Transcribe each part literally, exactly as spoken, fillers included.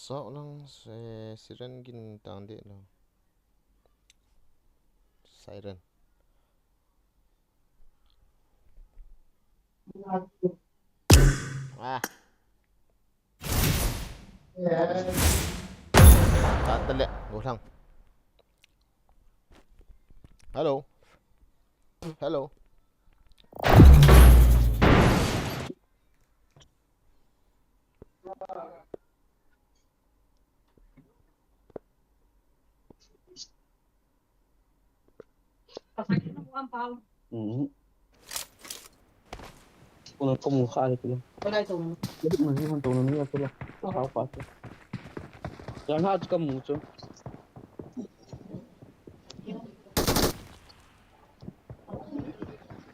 Tao lang se siren gin tang de lo. Siren. Ah. Tata le, go lang. Hello. Hello. Mhm. Kona kamu kha le kilo. Kona kamu. Kona kamu kha le kilo. Kha kha. Yang ha kamu chu.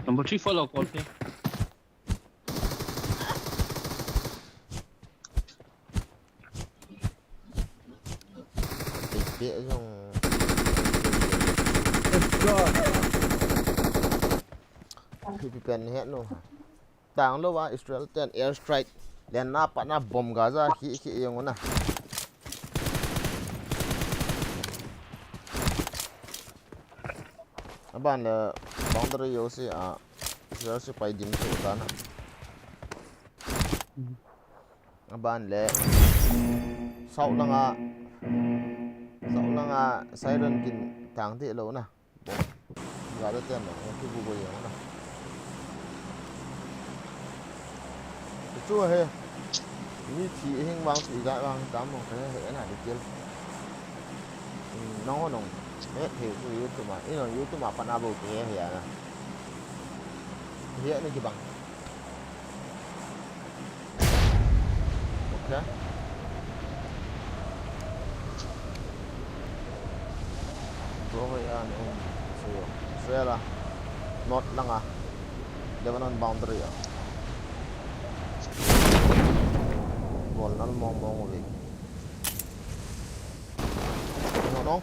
Number three follow call here. Titi jong. Let's go. Pi pi pen he no. Tang lo va Israel ten air strike. Len na pa na bomb Gaza khi khi jong na. Aban le boundary yo si a Israel sepai dim tu ta na. Aban le South langa, South langa siren gin tang de lo na. Ga da tem na, ki bu go yang na. Chu he. Mi thi hing wang thi ga wang tam mo ka he na de kel. Nong nong. Me the ku YouTube ma, ino YouTube ma pa na bo ke he ya na. He ni ki bang. Okay. Bro, hoi an um. So, Israel a. North langa. Lebanon boundary a. Bol nal mong mong uve. No, no.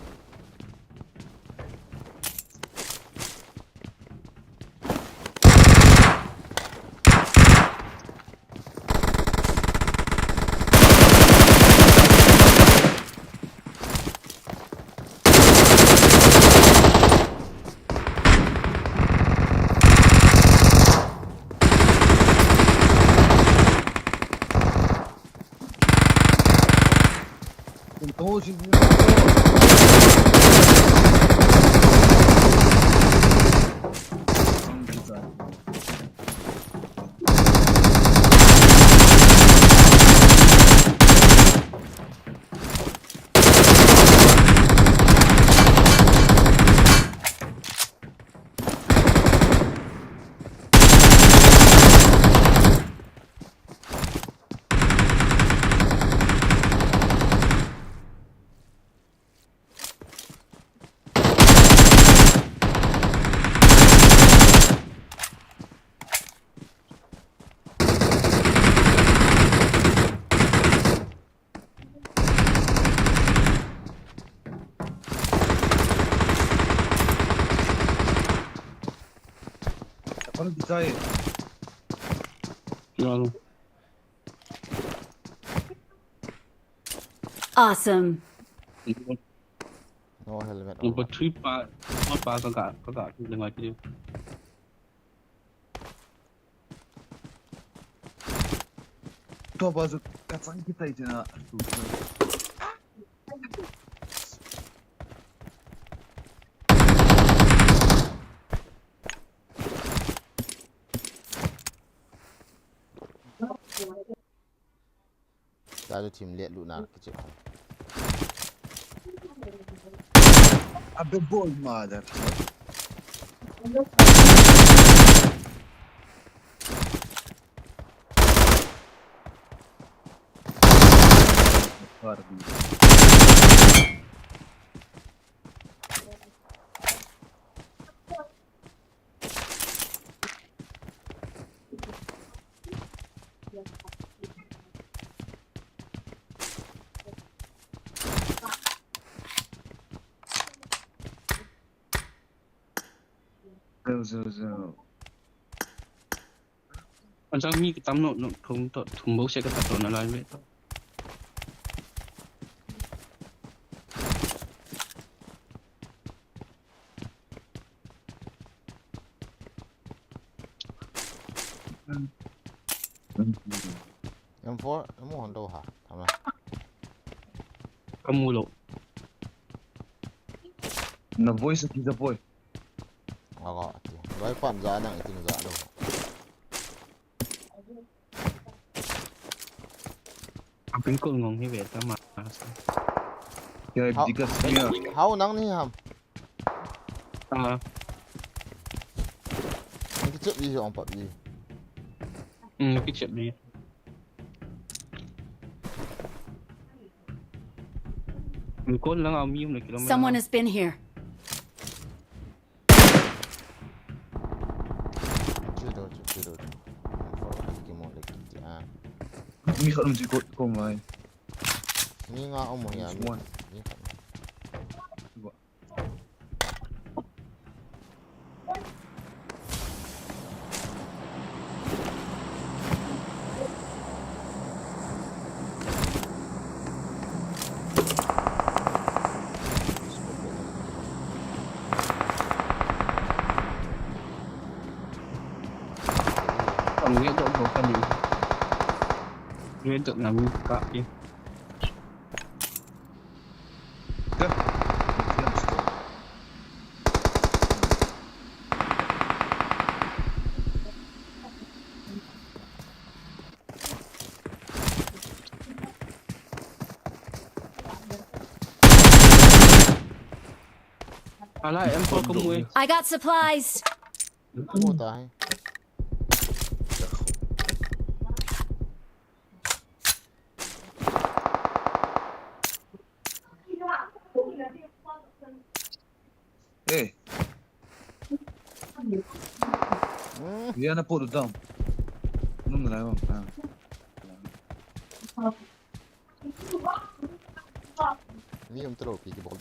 Kapan bisa eh. Lol. Awesome. No helmet. Number three pa, number pa ka ka ka ka lengai ki. Tua pa chu ka chang kitai chena. Tua chu thim let luna kiche. Abe bol mother. Zo, zo, zo. Anjang mi kitam no, no, thum to, thum bo se ka ta to na lai ve to. M four, amu hon lou ha. Tham na. Kamu lou. Na voice kija poi. Aga, ati. Vai pan ja nang itin ja lou. Apin kol ngong hi ve ta ma. Ya, Hao, dika sini ya. Hao nang ni ham. Ah. Nang kichep ji hong pap ji. Hmm, kichep ji. Min kol lang au mi um le kilometer. Someone has been here. Chido, chido. Info lagi mo lagi ti ah. Mi khat um chi ko, ko mai. Mi nga um ya mi. One. Mi khat. Dua. Ang liya to ko kali. Liya to na mi ka e. Ala, M four ko mu e. I got supplies. Mu ta hai. Eh. Hmm. Dia na put down. Num na lai bang. Ah. Mi um tro pi ki bol.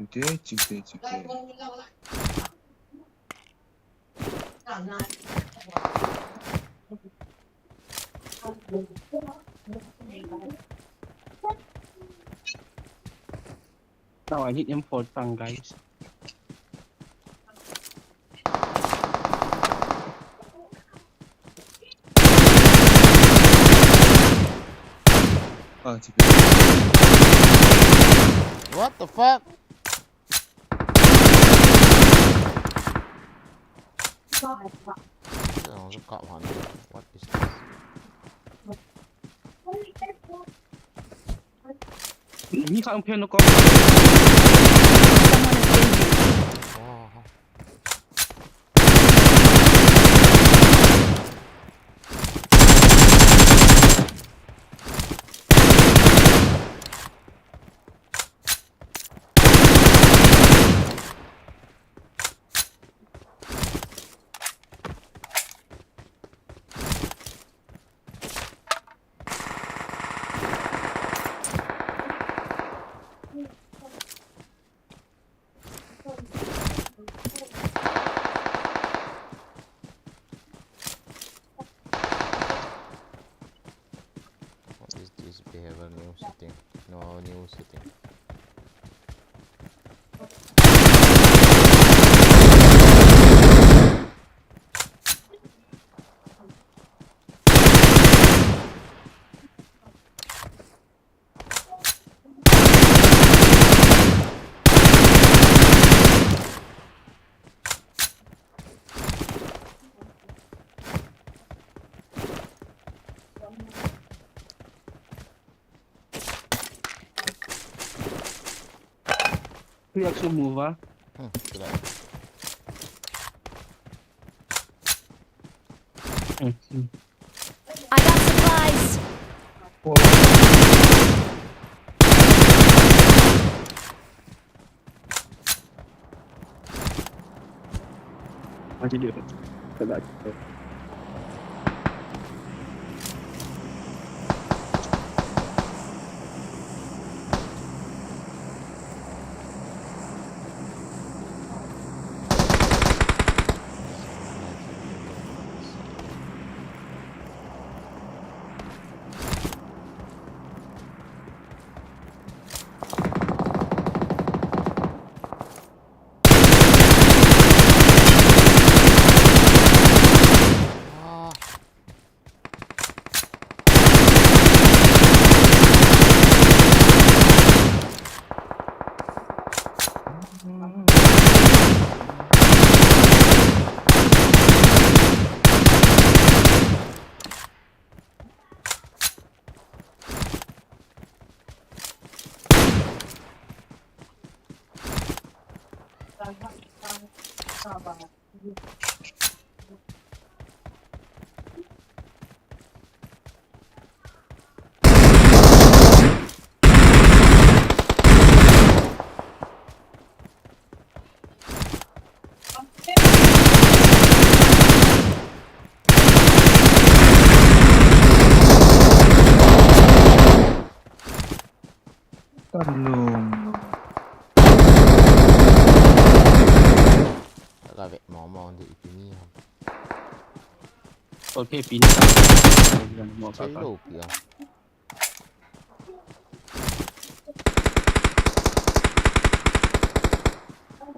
Chingte, chingte, chingte. Now I need M four tank, guys. Ah, chingte. What the fuck? What is this? Ni kang pen ko. Someone has been here. Oh. What is this behavior new setting? No new setting. Reaction move, ah. Hmm, sila. Hmm, hmm. I got supplies. Kalung. Ka ve mo mo di ipi ni ham. Kol phe pi ni ka. Mo ka. Chei lo pi a.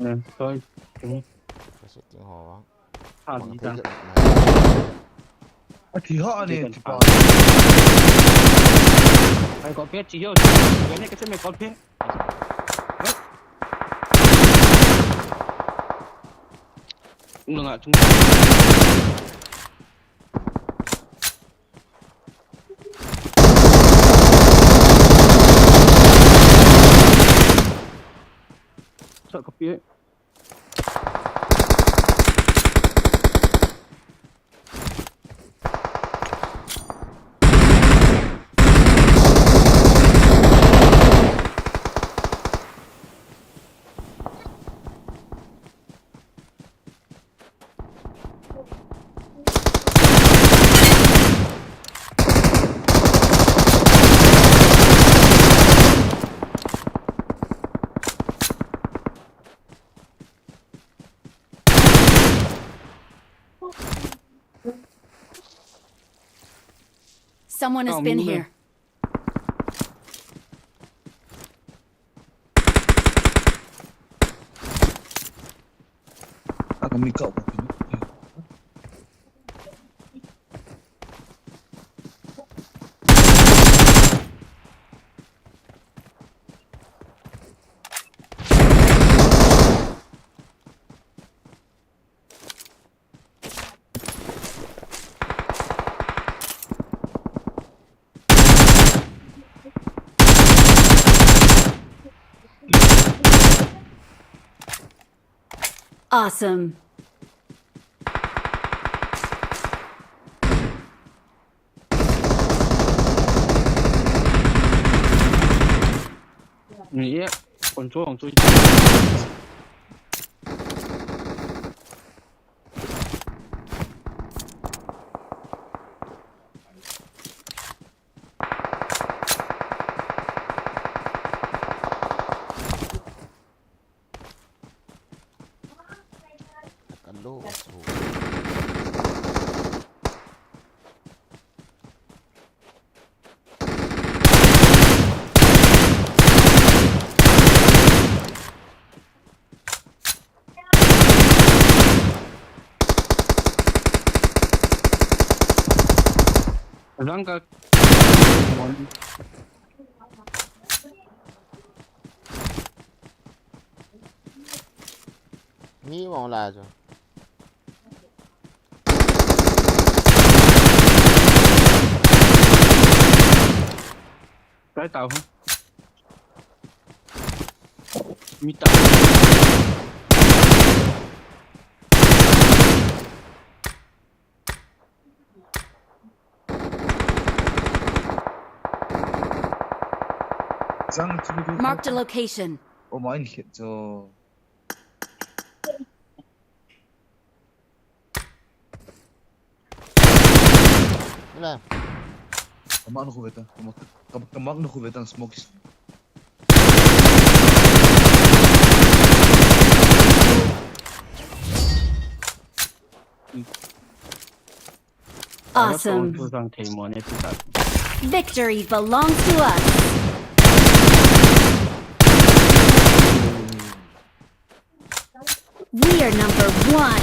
Eh, sorry. Ka se ting ho wa. Ha, ni ta. A thi ha ne, thi pa. Ai, kol phe thi yo. Ya ne ka se me kol phe. Ung nga chung. Sa ka pi. Someone has been here. Aka mi kau ka pinu. Awesome. Ni e, kon cho, kon cho. Hello, so. Rangka. Mi mong la jo. Kai tau. Mi tau. Marked a location. Oh, mine hit jo. Ila. Kamak na khu ve ta. Kamak, kamak, kamak na khu ve ta smoke. Awesome. Victory belongs to us. We are number one.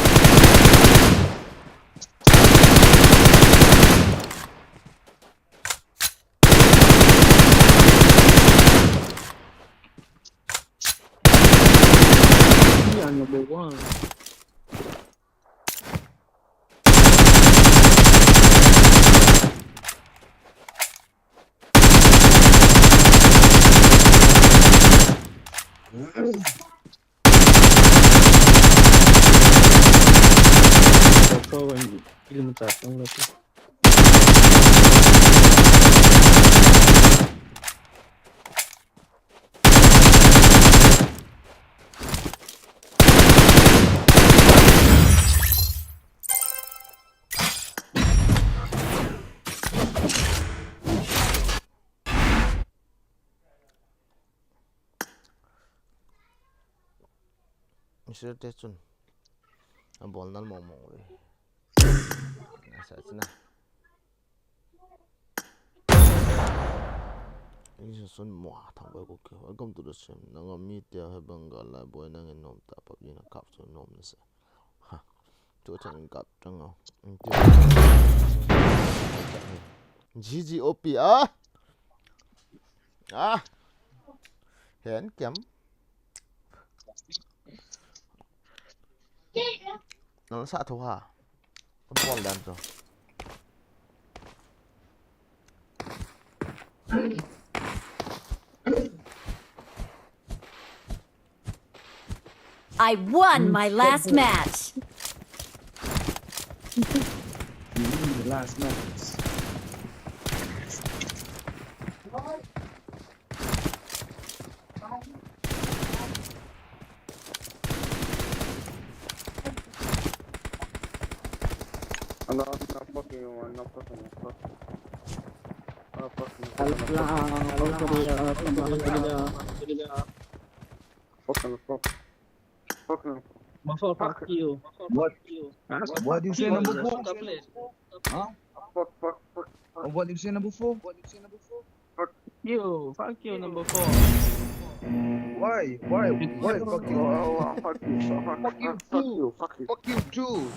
We are number one. Kill macha tang le tu. Mister Te chun abol nal mong mong ve. Asa china. Instruction mo thang boi ko ke. Welcome to the stream. Nanga mi te he bang ga la boi nangin nom ta PUBG na kap chu nom na se. Ha. Tu chang kap chang o. G G O P ah. Ah. Hen kiam. Nang sa tho ha. Kon bol dan cho. I won my last match. You win the last match. Ano, ano, fucking, ano, fucking, fuck. Ano, fucking, fuck, ano, fuck. Fuck, ano, fuck. Fuck, ano, fuck. Mafia, fuck you. What? Huh? What you say, number four? Huh? Fuck, fuck, fuck, fuck. What you say, number four? Fuck you, fuck you, number four. Why? Why? Why? Fuck you. Oh, oh, oh, fuck you. Fuck, fuck, fuck you too. Fuck you. Fuck you too.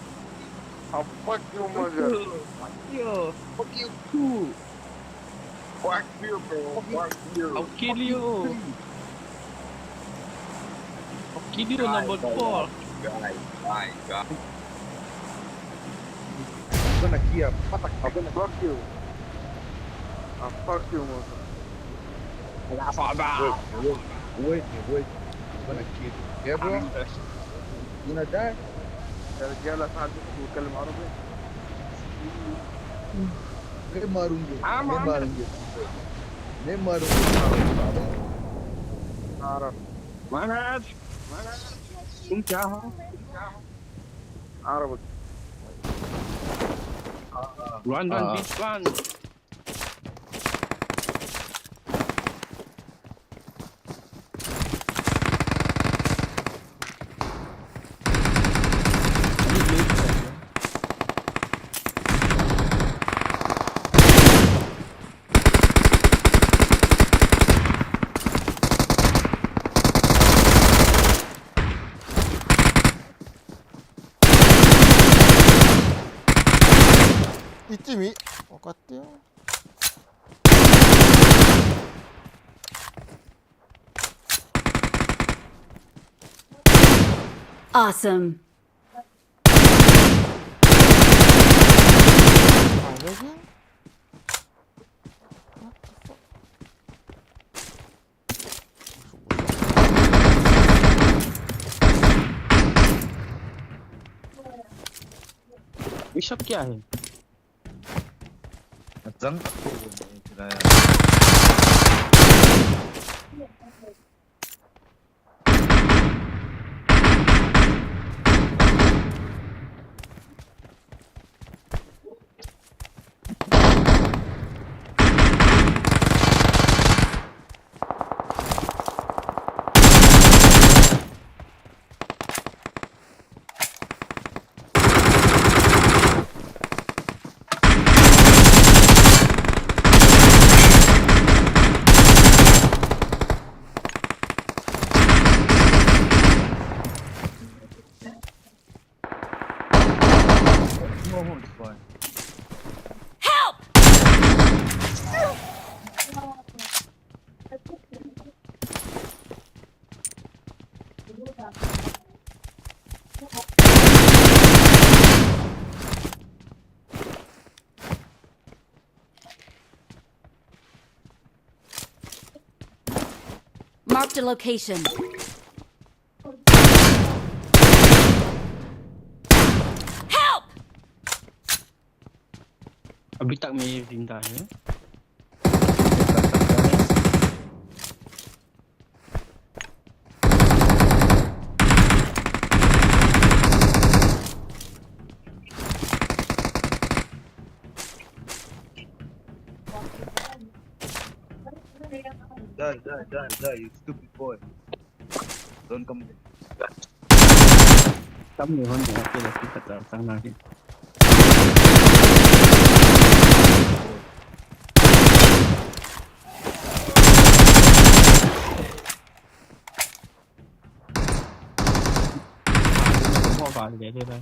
Oh, fuck you, mother. Fuck you. Fuck you too. Fuck you, bro. Fuck you. Fuck you. I'll kill you. Fuck you too. I'll kill you, number four. Guy, guy, guy. I'm gonna kill you. Fuck you. I'll fuck you, mother. Wait, wait, wait, wait. I'm gonna kill you. Yeah, bro? You gonna die? يا رجالة، تعال بس نتكلم عربي. मैं मारूंगी, मैं मारूंगी, मैं मारूंगी. عربي. عربي. तुम क्या हो? عربي. Run, run, bitch, run. Itimi. Okateo. Awesome. What the fuck? ये सब क्या है? Help! Marked a location. Help! अभी तक मैं ये जिंदा है। Die, die, die, die, you stupid boy. Don't come here. Tam ni hon ni ate la ki kata sang na ki. Mo ka le le.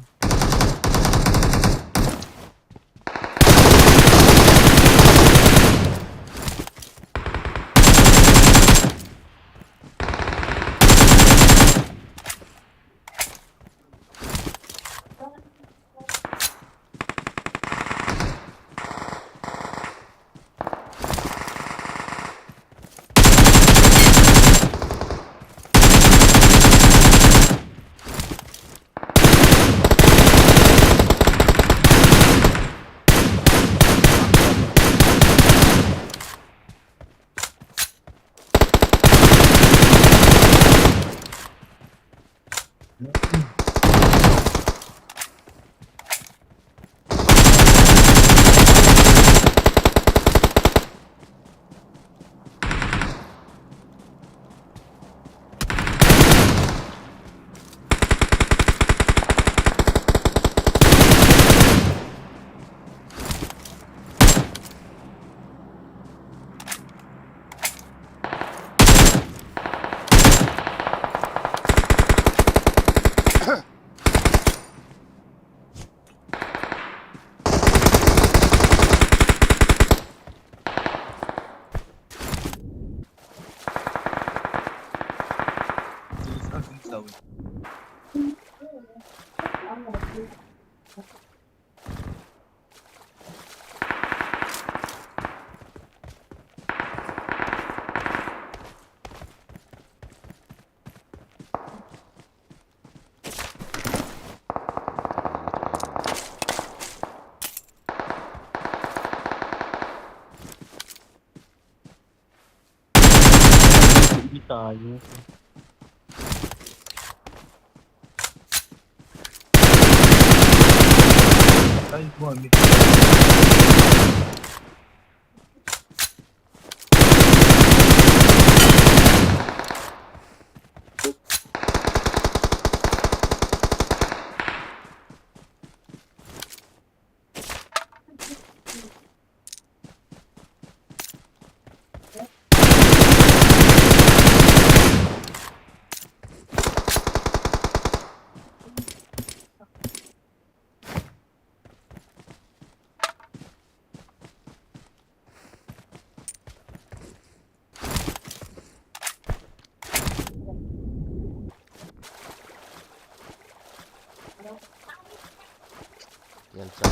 Yan sa.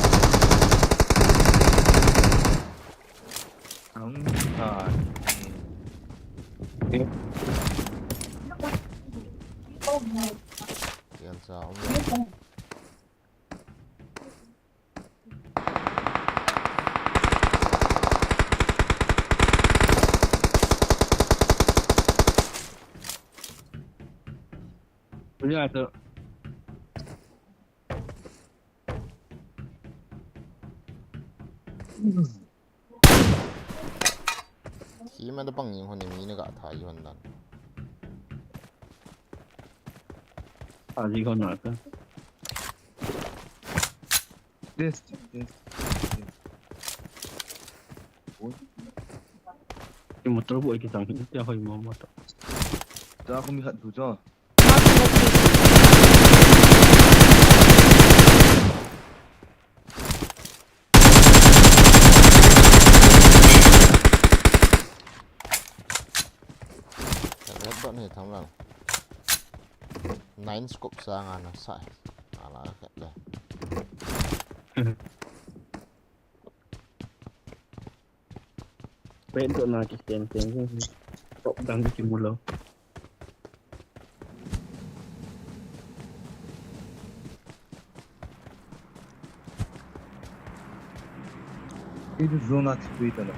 Ang sa. Yan sa. Kuya to. Khi mà nó bằng những hòn này, Mỹ nó gạ thái hòn đàn. Aji hon na ka. This, this, this. Ki motor bu ki sang hin tia hoi mo motor. Ta ko mi hat du cho. Mark the location. Red dot ni tham lang. Nine scope sa nga na sa. Ala ka le. Red dot na ki ten ten. Top down ki mulo. Itu zona titui tala.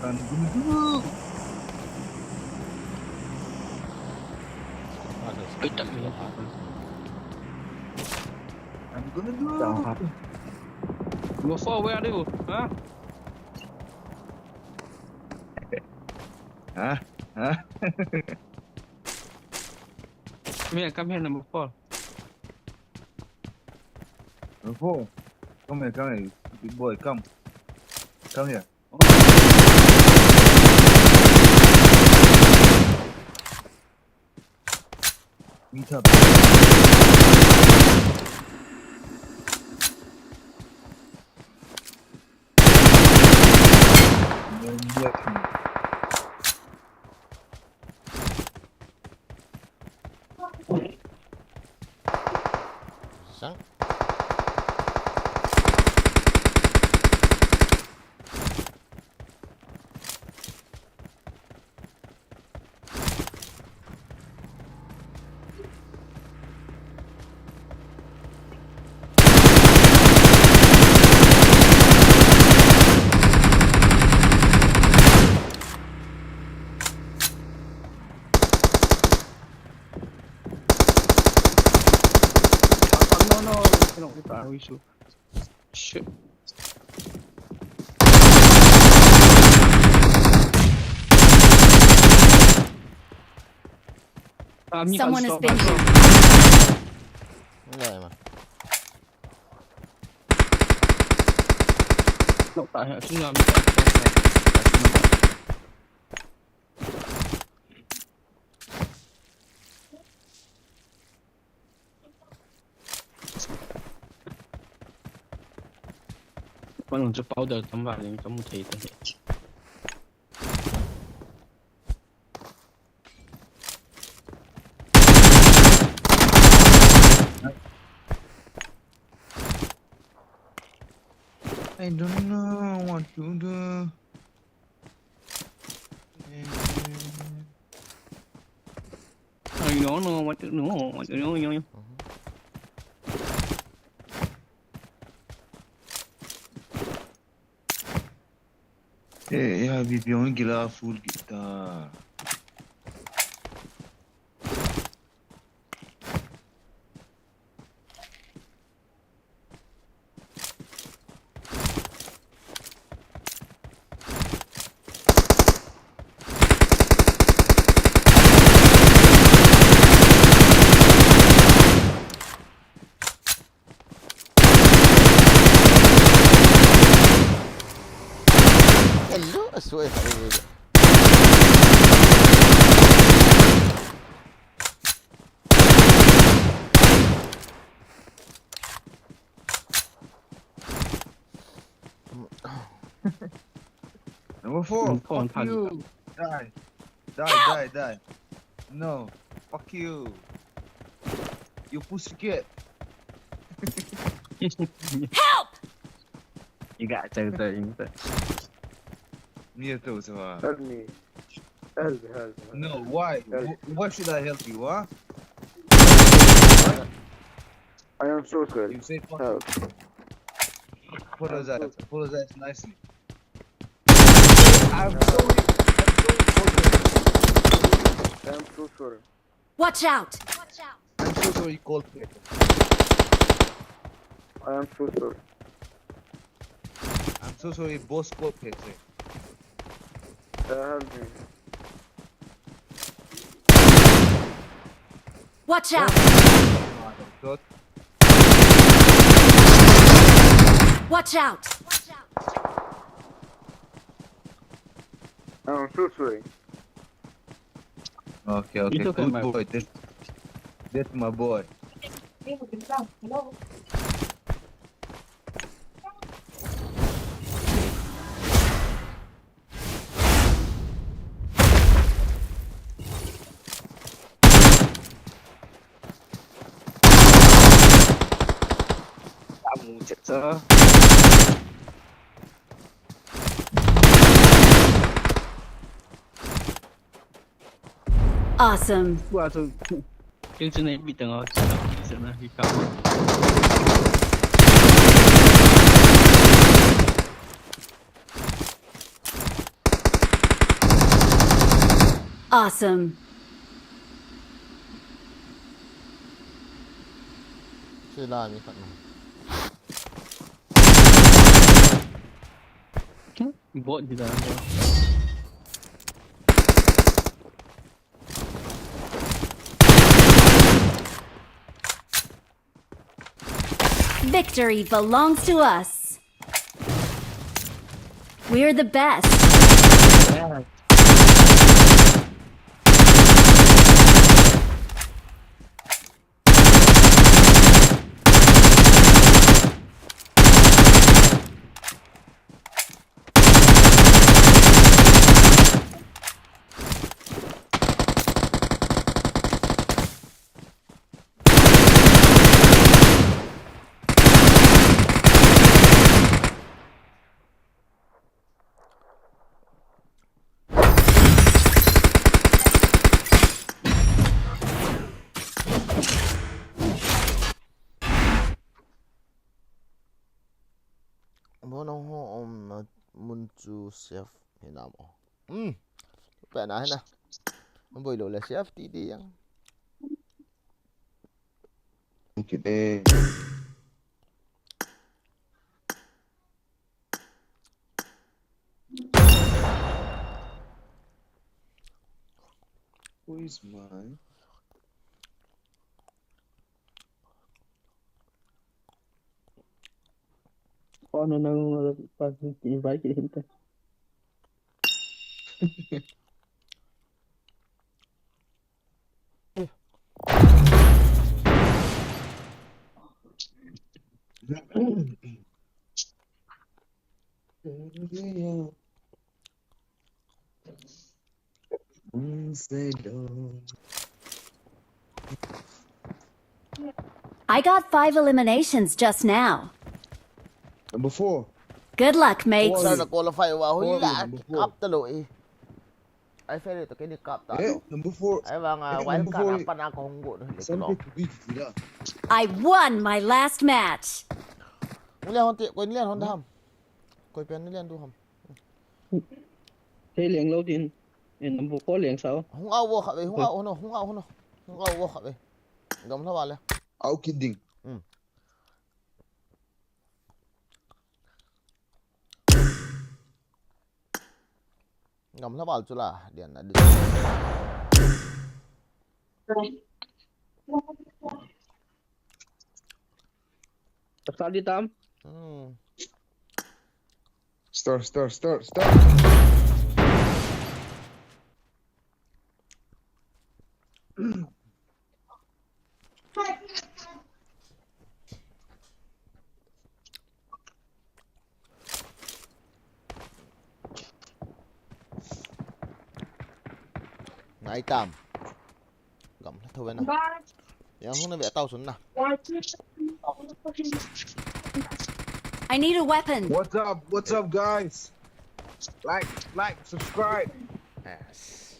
Kan gunu dulu. Oi, tak. Kan gunu dulu. Number four, where are you? Huh? Huh? Huh? Come here, come here, number four. Number four. Come here, come here, big boy, come. Come here. Meet up. Sang. No, no, no, no, no, no, no. Shit. Ah, mi Someone has been here. Wala naman. No, tayo. Sino namin? Panung chu powder tam vale, kamu thei ta hi. I don't know what to do. I don't know what to do. What to do. Eh, ya, bibiong gila full guitar. Hello, asoi, hello. Number four, fuck you. Die. Die, die, die. No, fuck you. You pussycat. Help! You got to do that. Help me. Help, help, help. No, why? Help. Wh-, why should I help you, huh? What? I am so sorry. You say fuck. Help. Apologize. Apologize nicely. I'm sorry. I'm sorry. I am so sorry. Watch out! I'm so sorry, call Peter. I am so sorry. I'm so sorry, boss, call Peter. Uh, help me. Watch out! Oh my God. Watch out! I'm so sorry. Okay, okay. It's okay, good boy. That, that's my boy. Kamu chet sa. Awesome. Wah, so, Tingchu nei bit tang a, tingchu na hi ka. Awesome. Sila mi khat na. Bot di da. Victory belongs to us. We're the best. Bo nong ho um na mun chu safe hinam o. Hmm. Pe na hina. Boi lo le safe ti ti yang. Kide. Who is my? Oh, no, no, no, no, no, invite him. I got five eliminations just now. Number four. Good luck, mates. Four. Sir, na qualify wa, hui la, number four. Kap ta lo eh. Ai, fail to kini kap ta lo. Eh, number four. Ai, vang, ah, eh, wild number card four. Apa na ko hung go, no, le ko. Seven to beat, yeah. I won my last match. Ule hon te, ko ni le hon da ham. Ko pe ni le du ham. Thei leng lo din. Eh, number four leng sao. Hung au wo kha ve, hung au no, hung au no. Hung au wo kha ve. Gam la wa le. Au kiding. Hmm. Gam la bal chu la, dian na di. Start di tam. Hmm. Start, start, start, start. Ngai tam. Gam la tho ve na. Yang hung na ve tau sun na. I need a weapon. What's up? What's up, guys? Like, like, subscribe. Yes.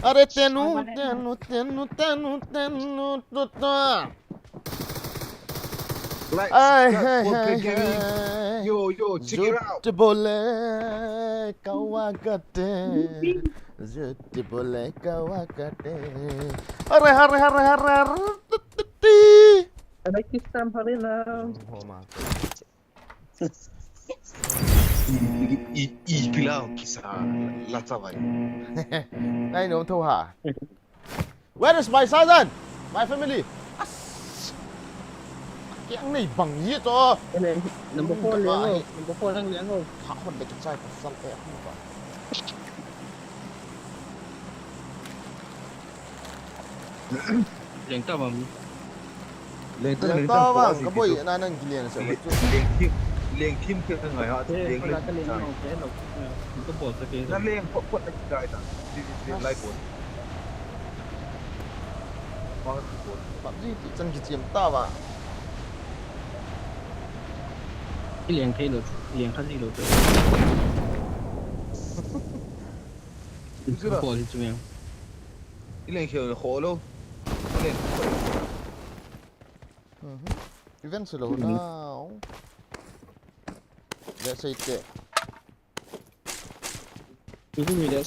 Are tenu, tenu, tenu, tenu, tenu, tu, tu. Like, subscribe, hey, hey, hey. Yo, yo, check it out. Jut bole kawakate. Jut bole kawakate. Hare, hare, hare, hare, hare, tu, tu, ti. I like this time, hare now. Oh, my God. I, i, i, i, kila kisa la chavai. Nai nom tho ha. Where is my sergeant? My family? As. Kiang nei bang ye to. Number four leng o. Number four leng leng o. Ha hon de kichai pasal e hon ba. Leng ta bang. Leng ta, leng ta, leng ta bang, ka boi na nang kilian sa. Leng, leng kim, leng kim ke ngai ha, eh, leng, leng ta leng ta. Leng, leng, leng, ka bol ta ke. Na leng, pot, pot na ki kai ta. Di, di, di, lai bol. Bang ki bol. Bang ji ti chan ki chiam ta ba. Leng thei lo, leng kha ji lo. Isi ba? Kol hi chu meng. I leng khel kho lo. I leng kho lo. Mhm. Event silo na. Let's say te. Miu, miu,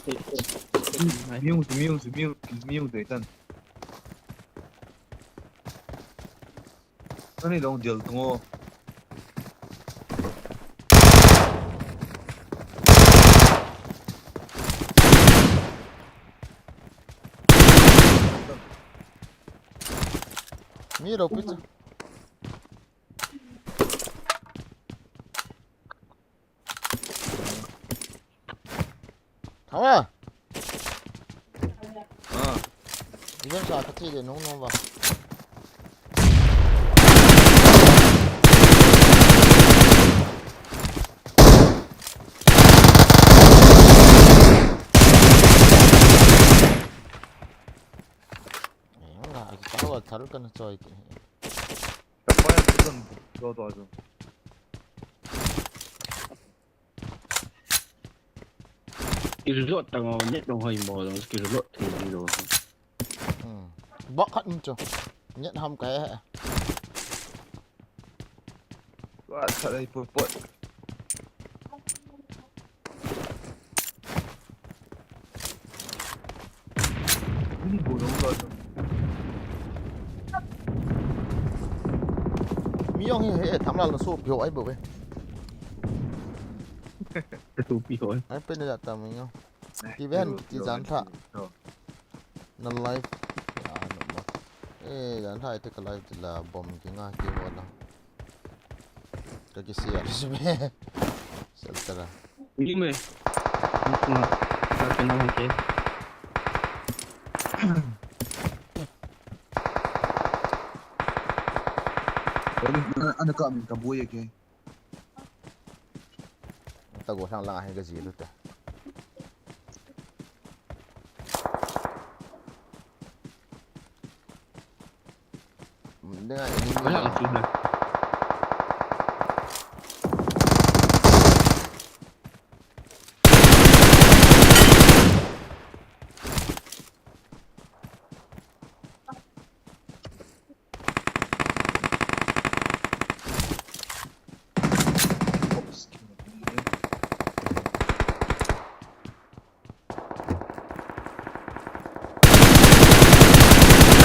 miu, miu, miu, miu, dei tan. Ani long dial tungo. Mi lo pizza. Thang a. Ah. Event sa ka chi de nung nung ba. Nga, ka wa thal kan choi ke. Ka pa ya tu kan do do do. Ki reload tang o, net nong hoi mo, ki reload thei di lo. Hmm. Bak khat um chu. Net ham ka he. Wa, sa dai put put. Mi jong hi he, Thamlal na sopi ho ai bo ve. Sopi ho ai. Ai pe na ja ta mi jong. Ki ven ki jan tha. Na live. Ya, no mo. Eh, jan tha ite ka live la bom ki nga ki ho la. Ka ki sia. Sel tara. Ni me. Ni kuma. Ka kena ho ke. Ani, ani ka min ka boye ke. Ta go sang lang ahi ka ji lu ta. Denga ini. I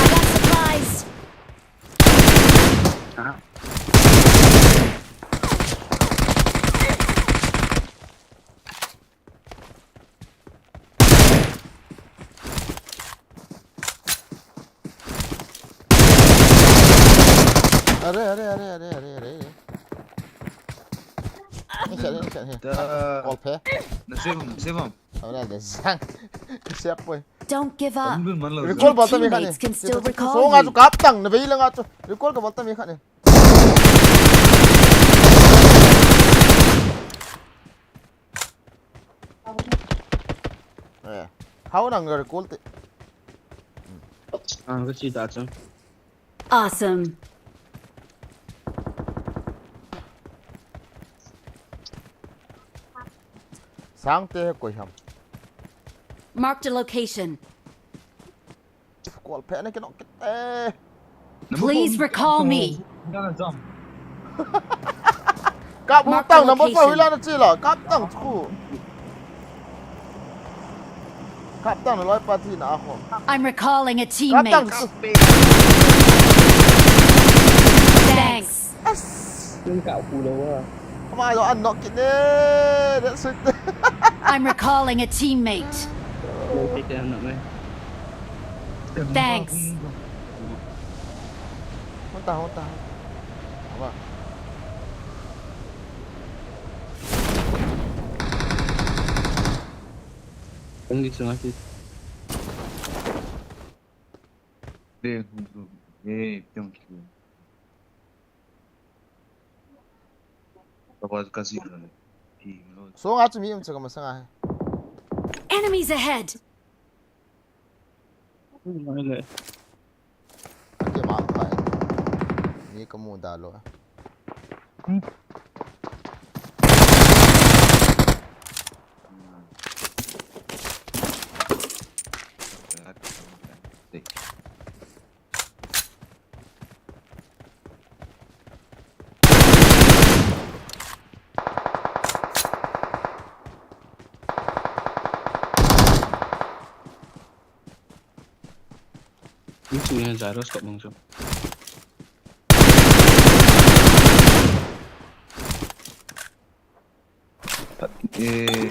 got supplies. Are, are, are. Ni sa, ni sa, ni. Da. Kol phe. Na save, na save. Aw, na de sang. Siap boy. Don't give up. Recall bol ta mi khat ni. Teammates can still recall you. Songa chu kap tang, na vei langa chu. Recall ka bol ta mi khat ni. Eh, hao nang recall te. Ah, ka chi ta chang. Awesome. Sang te koi ham. Marked a location. Kol phe na ki nok kit e. Please recall me. Kap tang number four hila na chi la. Kap tang chu. Kap tang na loi pa thi na a ho. I'm recalling a teammate. Kap tang chu. Thanks. As. Tung ka ku lo wa. Ama yo an nok kit ne. That's it. I'm recalling a teammate. Lo te te an nok mai. Thanks. Hon ta, hon ta. Aba. Hung di sunga ki. De, hung du. Eh, pyong ki. Ka ba ka si na. Ki, no. Sunga chu mi um chu ka masanga he. Enemies ahead. Ngai le. Ate ma pa. Ni ka mu da lo. Ni chu ni Jairus kap mang chu. Pat, eh.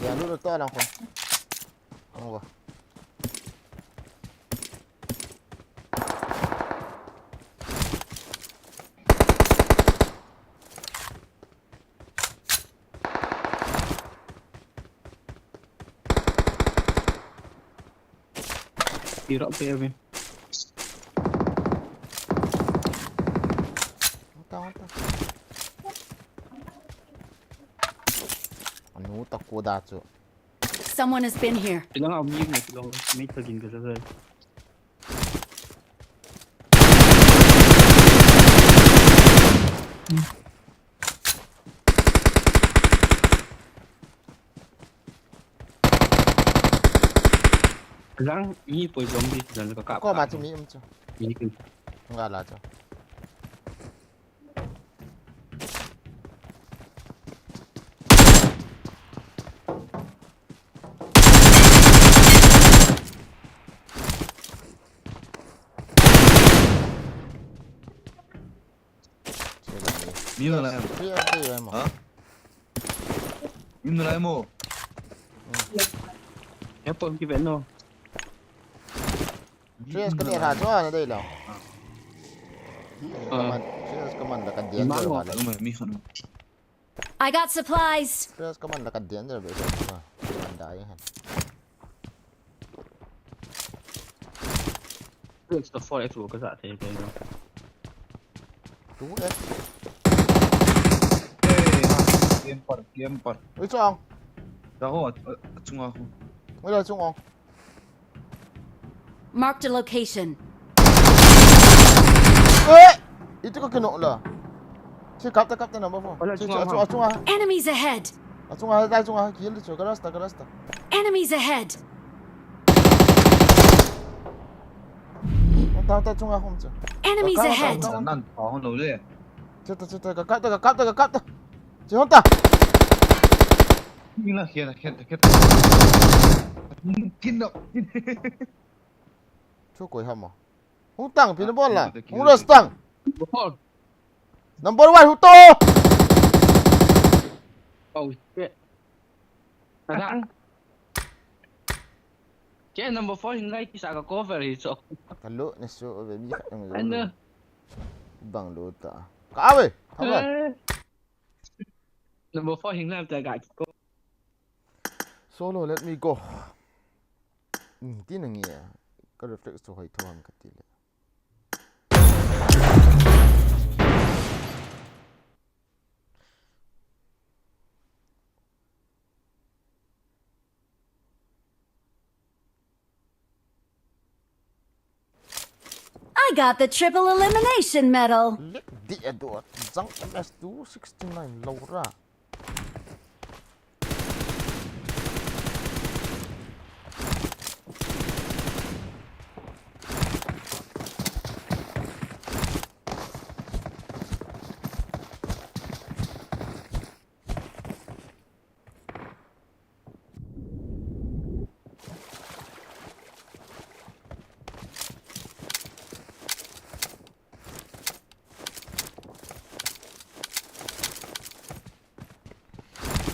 Ya, lu lu to lang kon. Ang ko. Tiro pe ave. Anta, anta. Anu ta ko da chu. Someone has been here. Tilang a mi mo tilang mi ta gin ka sa. Lang mi poi zombie dan ka ka. Ko ma chu mi um chu. Mi kin. Nga la chu. Mi na lai mo. Free F K mo. Ha? Mi na lai mo. Apple ki vet no. Free F K ni ha jo na dei lo. Ah. Free F K man, Free F K man la ka dian jo ma la. Mi khan. I got supplies. Free F K man la ka dian jo be jo ma. Man da yin han. Six to four X ka sa thei thei no. Two X. Hey, ha, camper, camper. Ui, chong. Da ho, a, a chunga ho. Ui, la chung ong. Marked a location. Eh! Itu ka kino la. Che, kap ta, kap ta number four. Wala, che, chunga che, ho. Achunga, achunga. Enemies ahead. Achunga, dai chunga, kill chu, garage ta, garage ta. Enemies ahead. Hon ta, hon ta chunga hom chu. Enemies ahead. Nan pa hon lo le. Che ta, che ta, ka kap ta, ka kap ta, ka kap ta. Che hon ta. Ni la khian, khian, khian. Kin no. Chu koi ham mo. Hung tang, pi na bol la. Hung ras tang. Bol. Number one, hung to. Oh, shit. Ada. Che number four hin lai kisa ka cover hi so. Ka lu ni su ve mi khat nang. Ano? Bang lu ta. Ka ve. Thang ve. Eh. Number four hin lai ta ka ko. Solo, let me go. Hmm, ti nang ya. Ka reflex to hoi to ham ka ti le. I got the triple elimination medal. Lik di edot. Jang M S two sixty-nine Laura.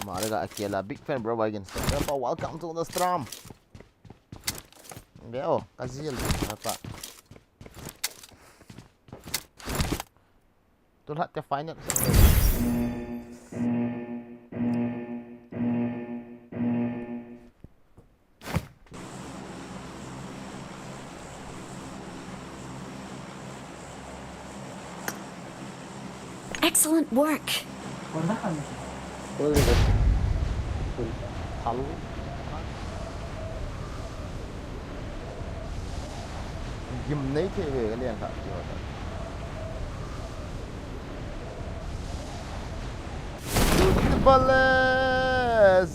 Mare ga akela, big fan, bro, again. So, welcome to the stream. Beo, ka zil di, apa. Tulhat te final. Excellent work. Hal. Gim nei thei ve ka lian kha ti ho ta. Zut bole,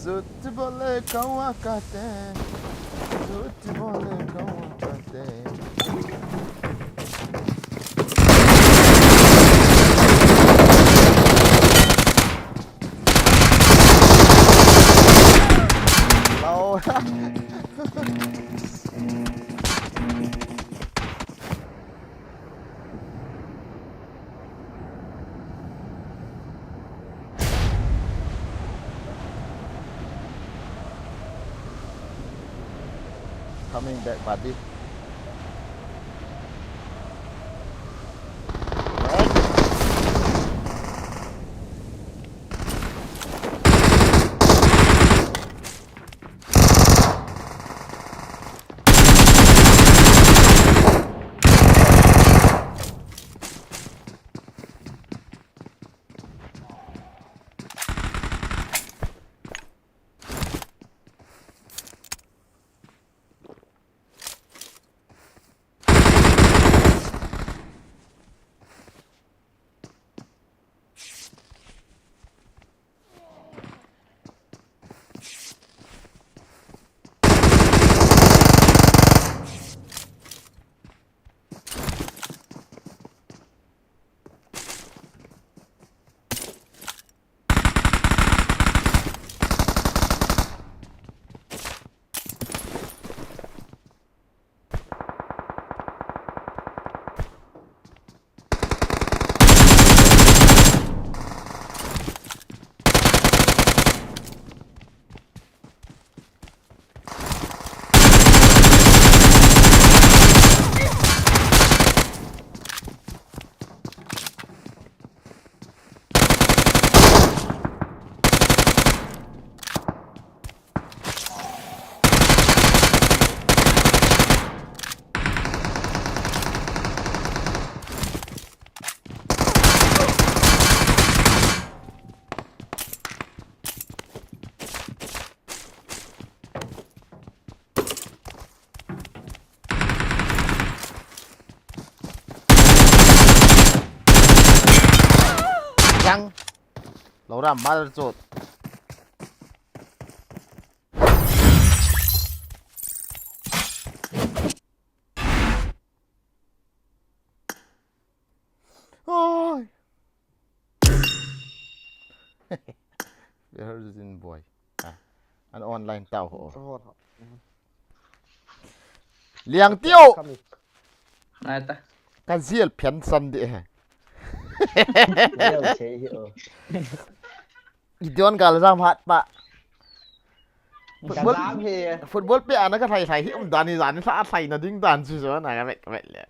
zut bole kawa kate. Zut bole kawa kate. Lao Coming back, buddy. Yang. Lo ram, mother chot. Oi. Virgin boy. Ah, an online tau ho. Liang tiu. Nai ta. Ka ziel phian san de he. Ziel chei hi o. Gideon gal jam hat pa. Football, football pe ana ka thai thai hi um dan hi jan hi thla thai na ding dan chu jo na ka vet, ka vet le.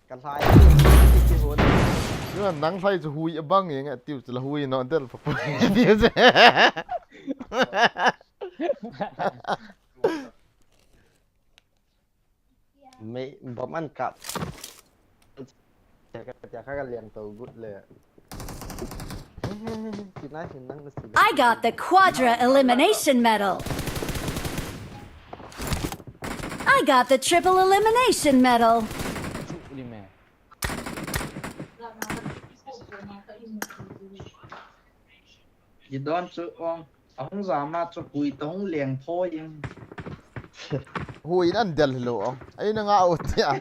Ka thai hi, hi, hi, hi. Yo, nang thai chu hui abang eng a tiu chu la hui no del pa pa. Tiu chu. Mei, bom an kap. Tia ka, tia ka, ka liang to good le. Tina hin nang na sila. I got the quadra elimination medal. I got the triple elimination medal. Chu li me. Gideon chu ong, ahung jam a chu hui toh hung leng tho jeng. Hui in an del hilou ong. Ai na nga o tia.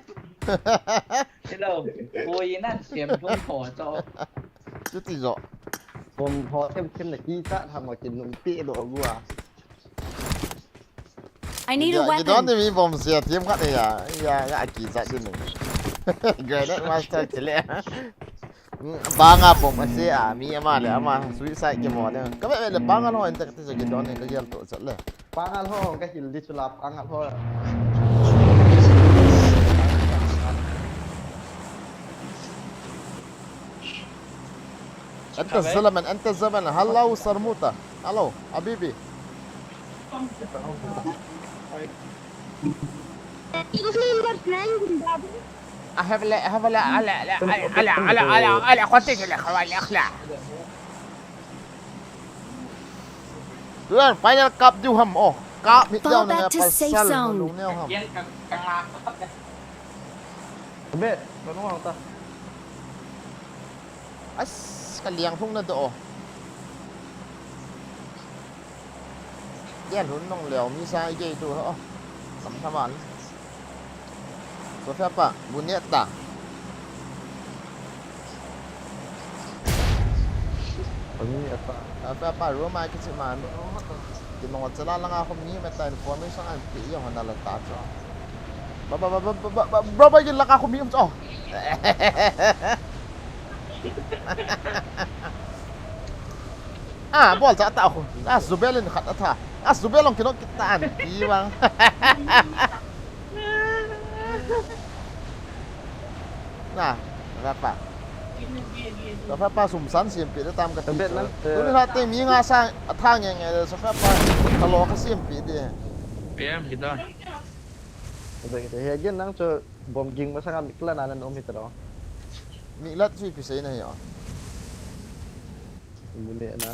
Hilou, hui in an sem thum tho chu. Chuti jo. Bom tho them them na kichat ham a kinung pe doh gua. I need a weapon. Gideon ni mi bom sia thiam khat ya, ya, ya kichat din ni. Grenade master chile. Banga bom ase a, mi ama le ama suicide kimo le. Ka be le Pangal ho ente kati jo Gideon ni ka gel to chat le. Pangal ho ka hil di chula Pangal ho. Ente Zalaman, ente Zalaman. Hello, Sarmuta. Hello, Habibi. English name was Frank Babu. I have a, I have a, ala, ala, ala, ala, ala, ala, ala, continue, ala, ala, ala. Tuan final cup diu ham, oh. Cup mit diu na pasal nung neo ham. Be, kanu ang ta. As, ka liang hung na do. Dia lhun nong leo mi sa i gei tu ho. Kam thaman. Sofia pa, bu net ta. Ani apa? Sofia pa, Roma kichi man. Ki nong chala langa ko mi meta information an pi yo hana la ta cho. Ba, ba, ba, bro, ba, gin langa ko mi um cho. Ah, bol cha ta ko. Ah, Zubel in khat a tha. Ah, Zubel long kinok kita an. Pi bang. Na, Rafa. Rafa pa sum san siam pi tam ka ti. Tuni ha te mi nga sa a tha nge nge Rafa pa thalo ka siam pi de. P M kita. Kita he gen nang chu bom ging ma sanga mikla na nan um hita lo. Miklat chu pi sei na hi o. Mune na.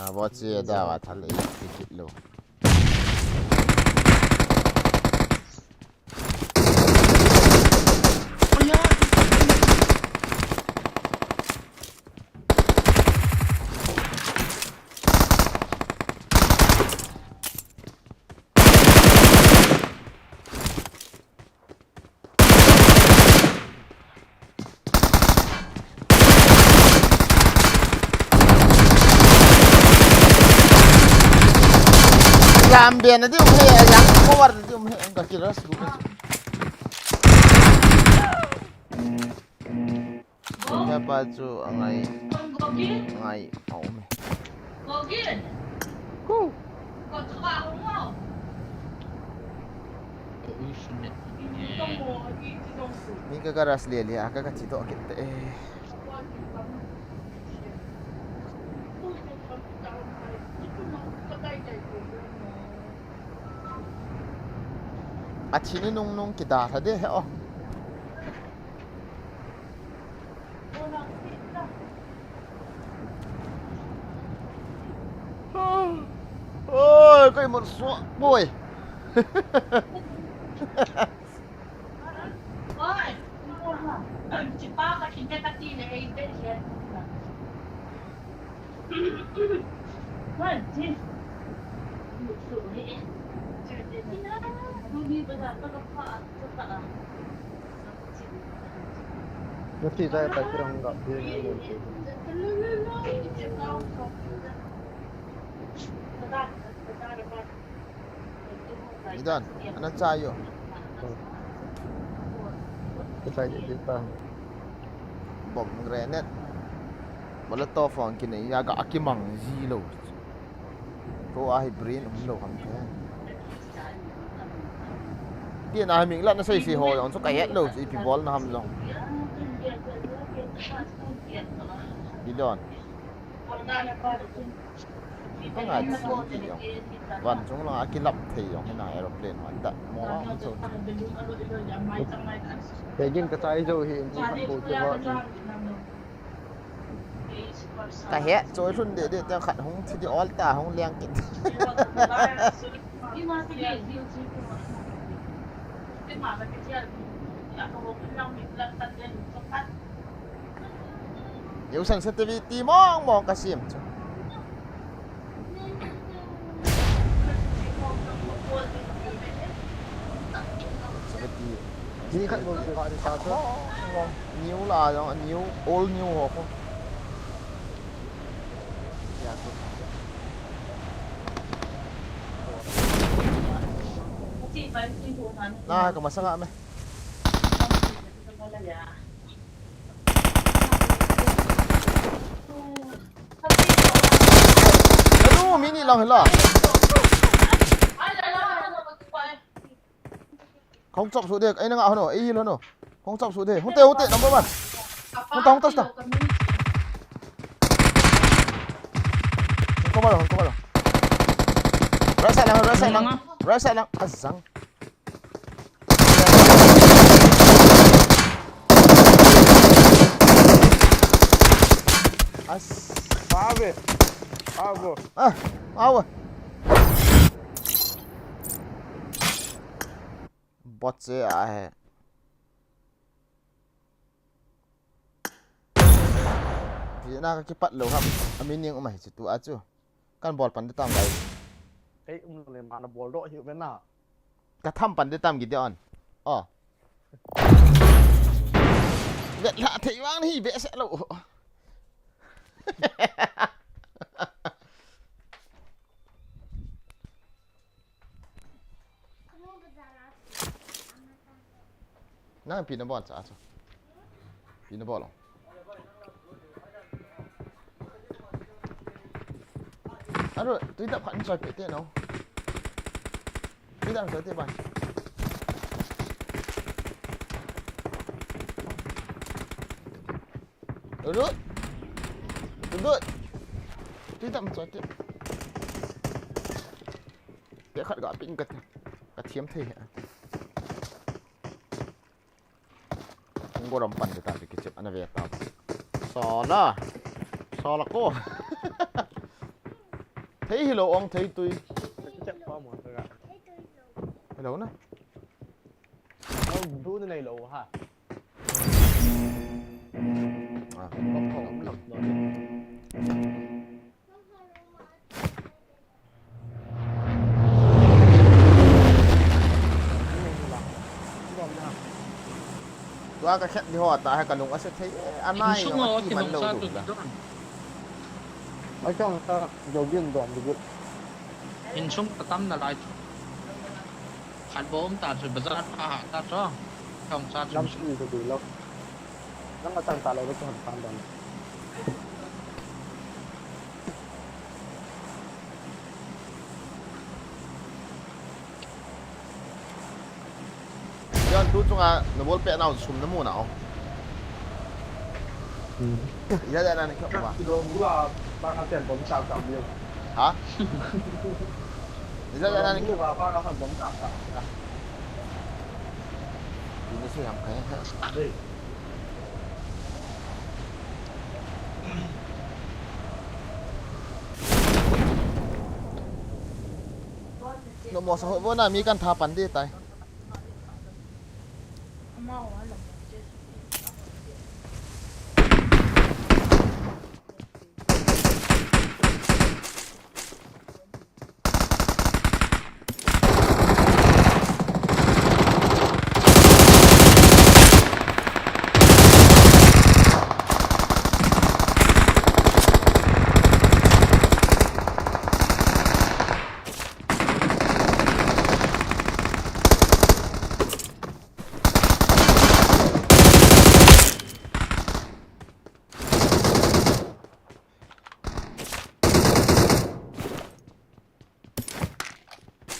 A, bo che da wa thal e, ki kit lo. Lam be na di um he, yang cover na di um he, ang ka kill rush group na chu. Kaya pa chu angai, angai, a um he. Go. Ni ka ka rush le le, a ka ka chi to kit te. A thi ni nung nung ki da tha de he o. Oi, kai mon so, boy. Oi, chipa ka kinte ka ti le ei te je. Idan, ana cha yo. Kita kita. Bomb grenade. Molotov ang kinei a ga kimang ji lo. Ko a hi brain um lo ham the. Ti na mi la na sei sei ho jong chu ka het lo chu ipi bol na ham jong. Gideon. Ka ngai chi ti jong. Van chung la a kilap thei jong hi na aeroplane van da mo ang chu. Te gin ka chai jo hi in chi khat bo chu ba. Ka he, choi lhun de de, te khat hung thi di ol ta, hung leng kit. Yu san sensitivity mong mong ka sim chu. Seventy. Ni khat bol ko ka ni sa chu. New la jong, new, old new ho ko. Na ka masanga me. Anu, mini lang hila. Khong chop su de, ei na nga hono, ei hil hono. Khong chop su de. Hung te, hung te, number one. Hung ta, hung ta, hung ta. Hung cover, hung cover. Right side lang, right side lang. Right side lang. Azang. As. Ave. Avo. Ah, avo. Bot se ahe. Pi na ka kipat lo ham. Ami ning umai chu tu a chu. Kan bol pan de tam lai. Ei, um le ma na bol do hi ve na. Ka tham pan de tam Gideon. Oh. Vet la thei vang hi ve se lo. Nang pi na bol cha chu. Pi na bol lo. Aro, tui tap khat in choi pe te no. Tui tap choi te bai. Aro. Aro. Tui tap choi te. Te khat ga pin ka, ka thiam thei. Kung gorom pan kita ti kichep ana ve ta. Sala. Sala ko. Thei hi lo ong thei tui. Kichep pa mo ka ga. Hello na. Lo du na nei lo ha. Ah. Lo thong lo lo. Tua ka khet di ho ta he ka lung ase thei, eh, anai. Insung no a ki man lo sa du tu la. Don. Ai chong ta jo bin dom du. Insung ta tam na lai. Khat bom ta chu bazar pha ha ta chu. Chong sa chu. Lam si du du lo. Nang a chang ta lo le chu han pan don. Yan tu chunga na bol pe nau sum na mu nau. Hmm. Ya ya na ni ka ba. Dom gua ba ka ten bom sa sa mu. Ha? Ya ya na ni ka ba ba ka bom sa sa. Ini sih yang kayak. Nommo sa ho vo na mi kan tha pan di tai.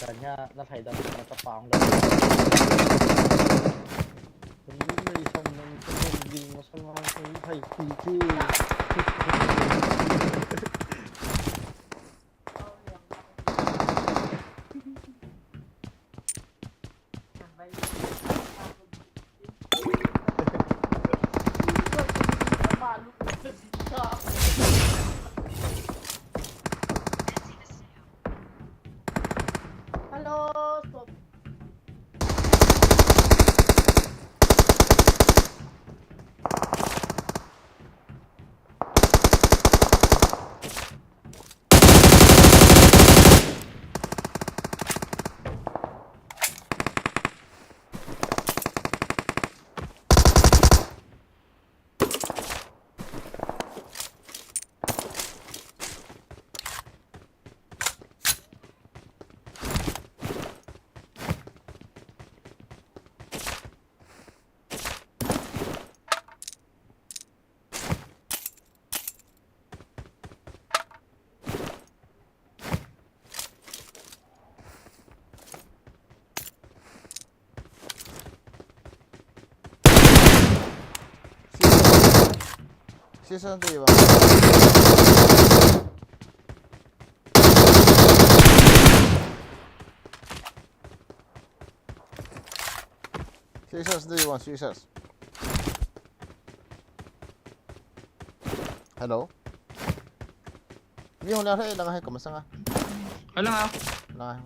Tanya na thai dam na ta pang lo. Kun ni nei som nang kun dam ding ma sang ha kun thai ti ti. Hello, stop. Season three ba. Season three ba, season. Hello. Mi hon la he lang he kamasanga. Hello. Lang he.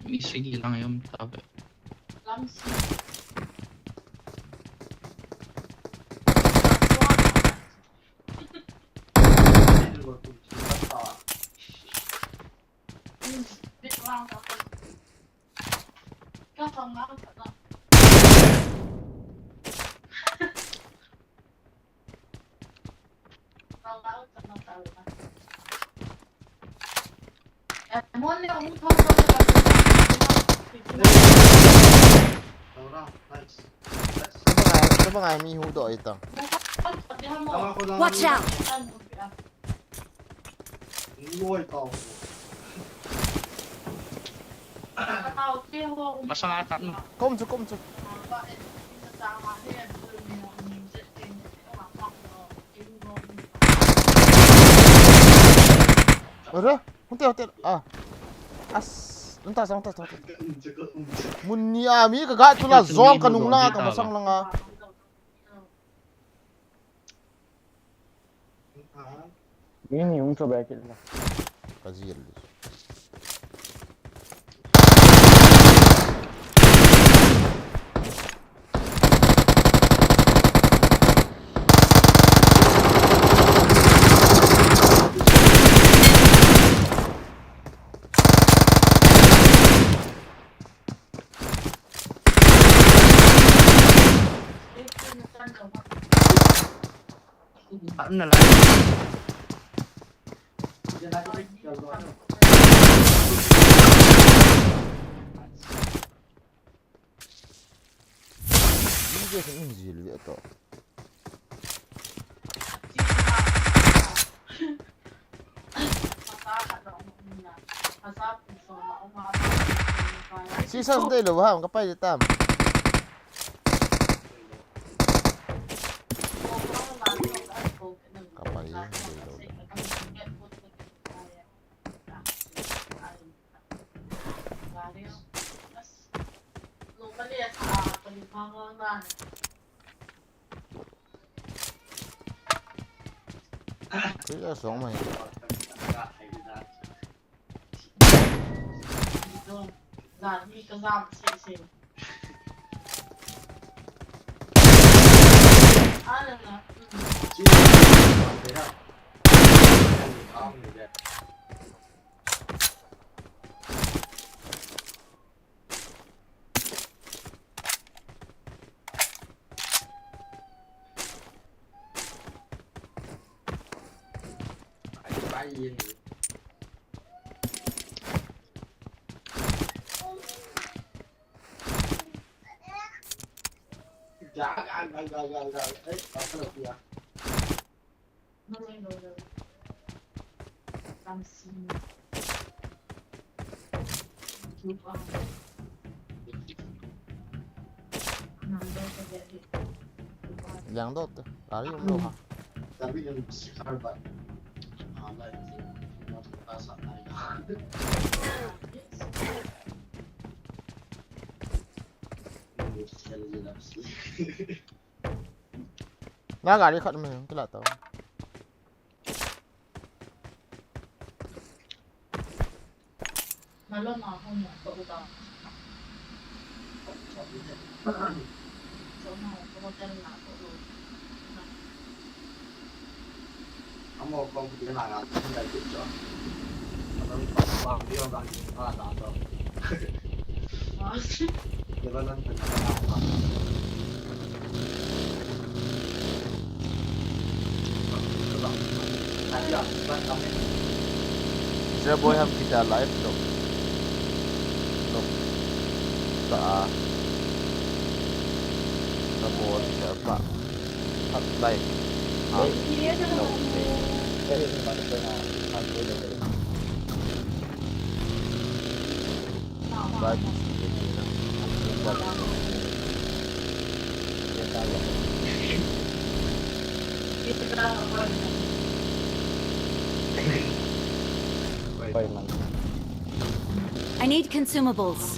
Mi sagi lang yung tabi. Tabang ai, tabang ai mi hudoh itang. Watch out! Masang ata no. Kom chu, kom chu. Ora, hunte, hunte. Ah. As, hunta sa, hunta sa, hunta sa. Mun ni a mi ka ga tu la zong ka nung la ka masang la nga. Ni ni hung cho ba kit la. Ka zil. Ano na lang. Hindi ko sa injil ito. Si Sas dei lo ham, kapai di tam. Kapai dei lo. Kaya song mai. Yang dot, lari umlo ha. Na gari khat me kila tau. Zeboi ham kita live lo. Lo. Ta a. Zeboi ta pa. Hat live. Ha. Lo. I need consumables.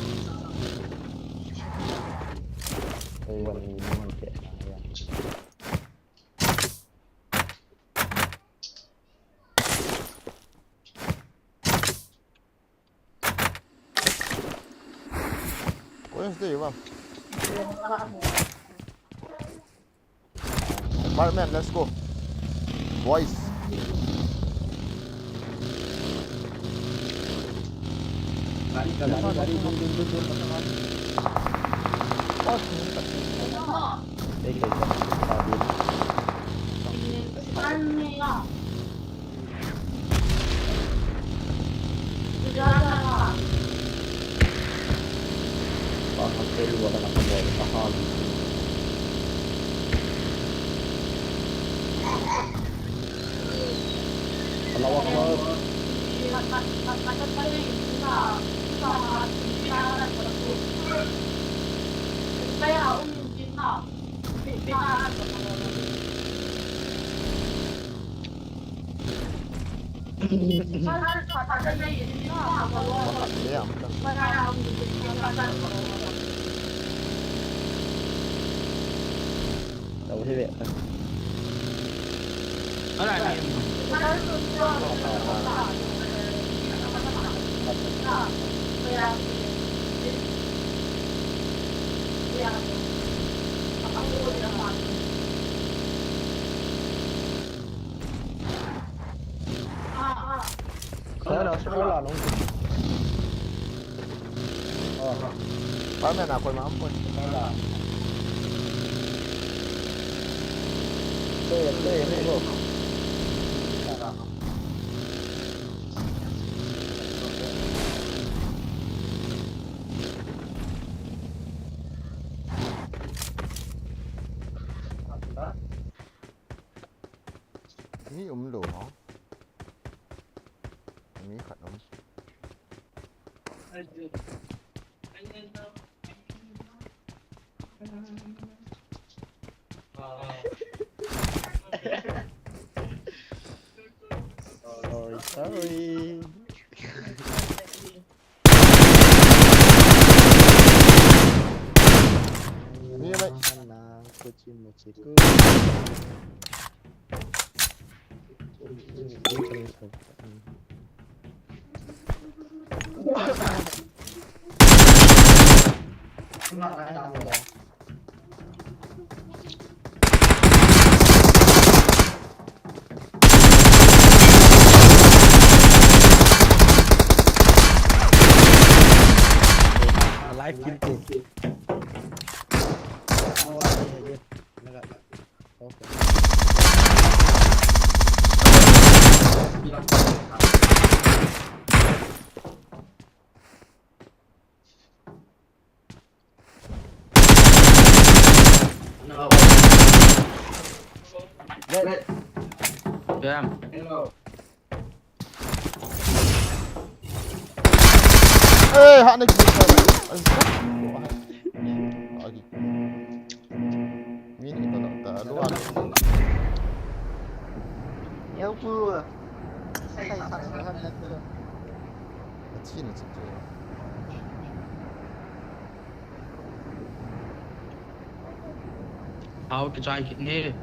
Where's the one? Apartment, let's go. Boys. Allahu Akbar. Kaya na, sa kala nung. Oh. Parang na ako, ma'am, po. Kaya, kaya, kaya. Mi um lou hả? Mi khat um. Sorry, sorry. Ni mai. Kuchi muchi ku. Live kill tu. Damn. Eh, hak ni kita. Agi. Mini kita nak tak ada. Yang tu. Saya tak ada. Chin chin. Hao kichai kit ne.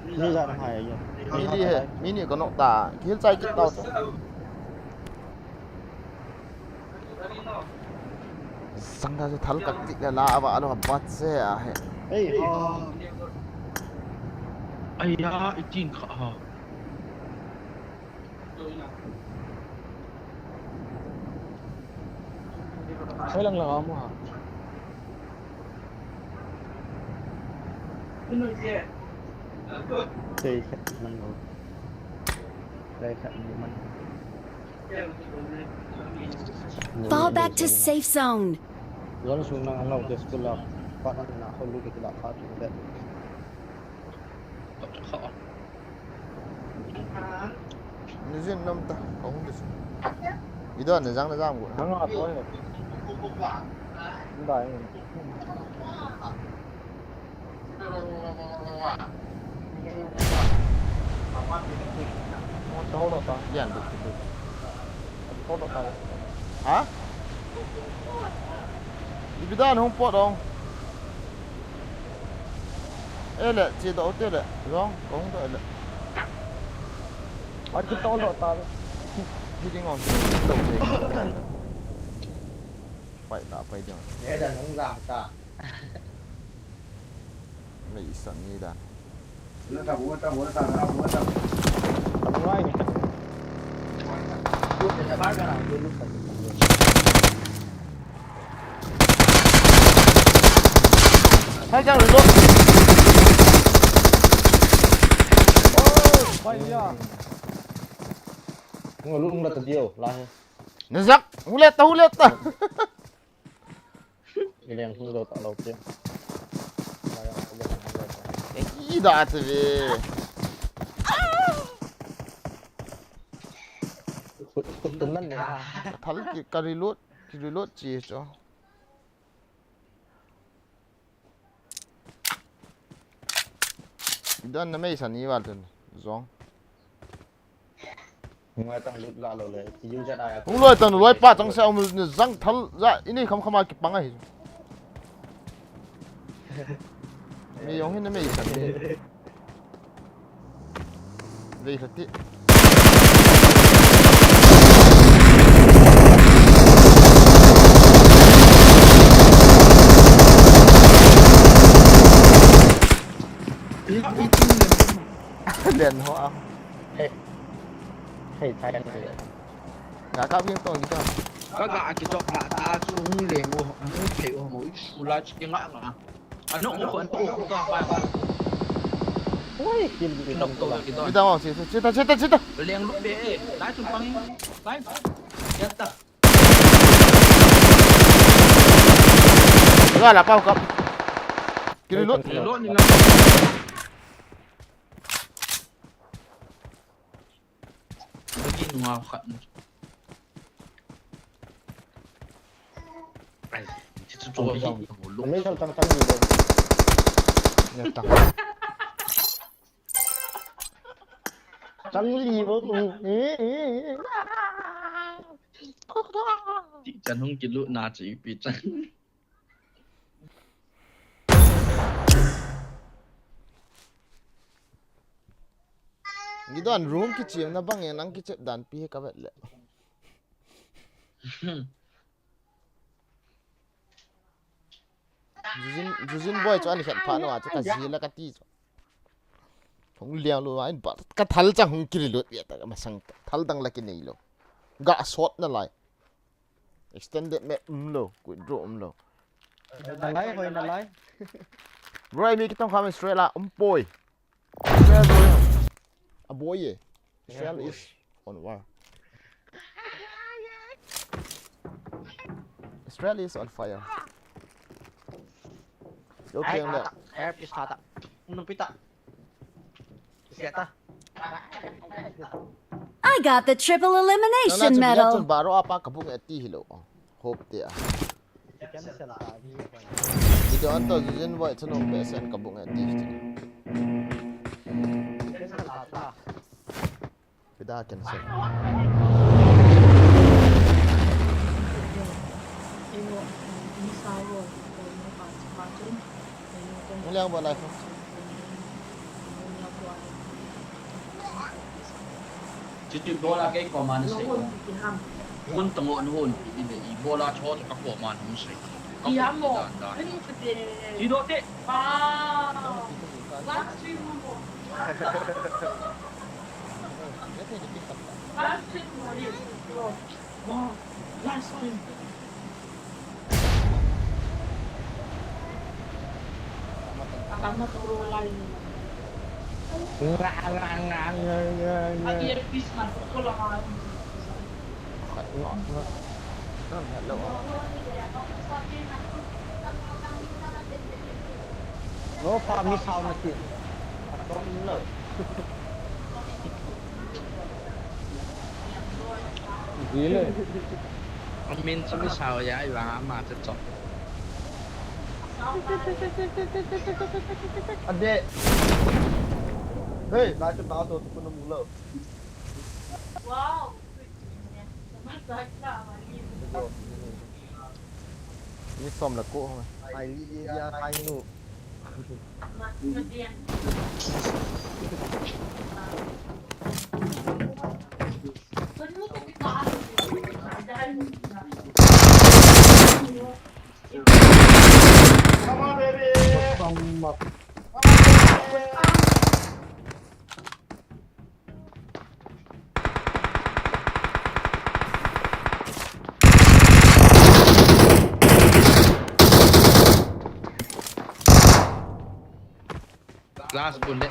Ni jan hai ya. Mini he, mini ko nok ta. Kihil chai kit tau. Sang ta chu thal kak tik le la ava alo bat se a he. Ei, ha. Ai ya, itin kha ha. Hoi lang lang mo ha. Sei khat man lo. Sei khat ni man. Fall back to safe zone. Zone sung nang ang lau te school la. Pa nang na hol lu ke la pa tu de. Ni jin nam ta, kong ni jin. Ida ne jang ne jang go. Nang a to ne. Nda ni. Lian du. Ha? Ipi dan hung pot ong. Ele, chi do te le. Wrong, kong do ele. Ati to lo ta. Hi ding ong lo te. Pai ta, pai ding. Ele nung la ta. Mei san ni da. Hai jang lo. Oh, pai ya. Nung lu nung la ta dio, la he. Nazak, hule ta, hule ta. Ileng hung lo ta lo te. Ida te ve. Kut, kut tum nan ne. Thal ki ka reload, ki reload chi cho. Don na mei san ni val tun. Zong. Ngai tang lut la lo le. Ti yu jat a ya. Hung loi tang loi pa tang sa um ni zang thal za ini kham kham a ki pang a hi. Mei yong hin na mei san ni. Vei khat ti. Len ho a. Hei. Hei, thai an hei. Nga ka bing tong kita. Ka ga ki tok la ta chu hung leng u, hung thei u mo, i su la chi nga nga. Ano ko ko ko ka pa. Oi, kin bi nok to ki to. Kita mo, sita, sita, sita, sita. Leng lu be, lai tu pang. Lai. Yatta. Ga la pau kap. Kiri lut. Lo ni na. Bagi nunga khat. Ai, ti chu chu hi. Mai sal tang tang ni lo. Yatta. Tang li bo. Ti chan hung kilu na chi pi chan. Nidon room kichim na bang e nang kichep dan pi he ka vet le. Jujin, Jujin boy chu ani khat pha no a chu ka ji la ka ti chu. Hung liang lu a in ba ka thal chang hung kiri lut ya ta masang thal dang la ki nei lo. Ga sot na lai. Extended map um lo, quick draw um lo. Na lai, hoi na lai. Bro, mi kitong kha straight la um poi. Israel boy. A boy ye. Israel is on fire. Israel is on fire. Yo, ai, keng le. Air pistol ta. Nung pita. Siata. I got the triple elimination medal. Baro apa kabung eti hilo. Hope te a. Video anto Jujin boy chanu pe sen kabung eti. Pida cancel. Muliang ba lai. Chuti bola kei koma na sei. Hun tango na hun pi di be i bola cho cho ka koma na hun sei. Ka koma dan dan. Ti do te. Wow. Last three mo. Last three mo. Wow. Last three. No, pa mi sao na ti. Dile. Amin chu mi sao ya, i vang ama chu chok. Ade. Hey, lai chu ba to tu kun mu lo. Wow. Mi som la ko. Ai li ya, ai nu. Last bullet.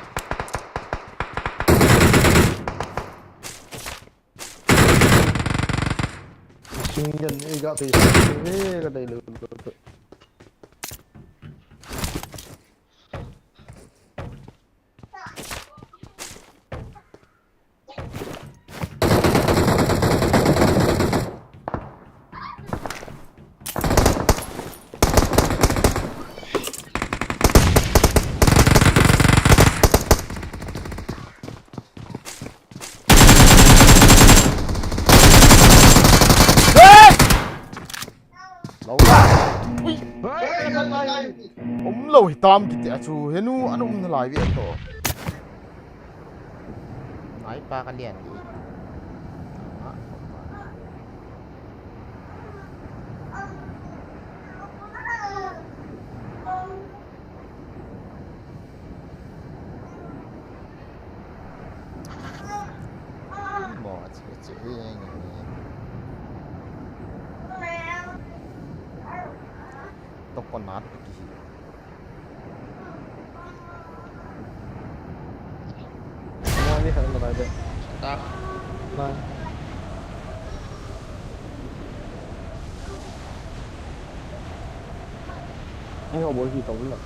Tinggen, eh, ga pe, eh, ga dai lo, lo, lo. Lo la. Ui. Umlou hitam kiti a chu henu an um nalai ve to. Nai pa ka lian di. Mo a che che eng. Toko nat ki. Mo ni khan mo dai de. Ta. Nai. Ai ho bol hi to la.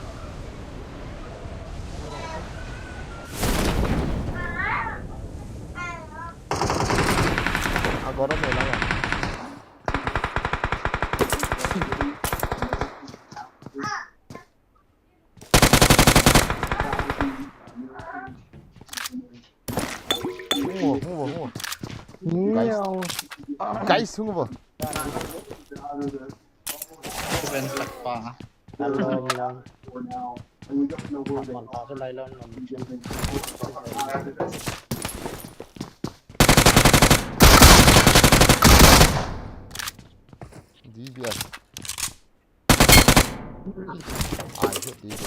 Agora me la. Hung uvo, hung uvo, hung uvo. Guys. Miau. Guys, hung uvo. Open tak pa. Lam, lam. Mal pa se lai lam, lam. D B S. Ai, hit D B S.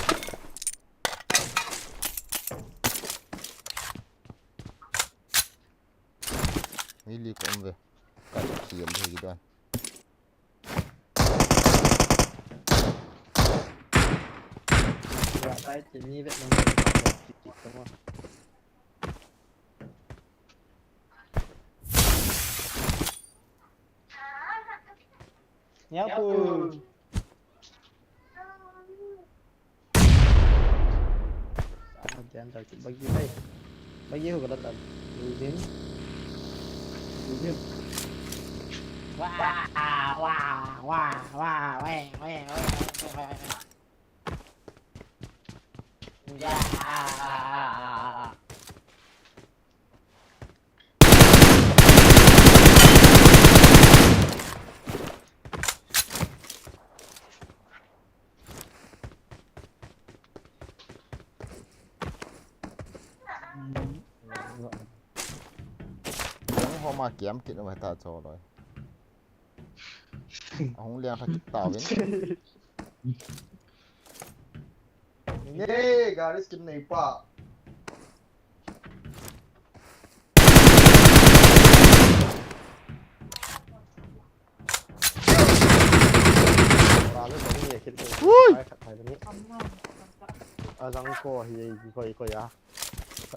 Mi li ka um ve. Ka khel thei kit dan. Ya, tai ti mi ve nang. Nya pu. Sa, dian ta ki bagi ai. Bagi ho galat ab. Luzin. Luzin. Wah, wah, wah, wah, weh, weh, weh, weh, weh. Ya. Yang ho ma kiam kit ma ta cho loi. Ahung liang tha kit ta vin. Nge, gari skin nei pa. Ui! Ajang ko hi koi koi a.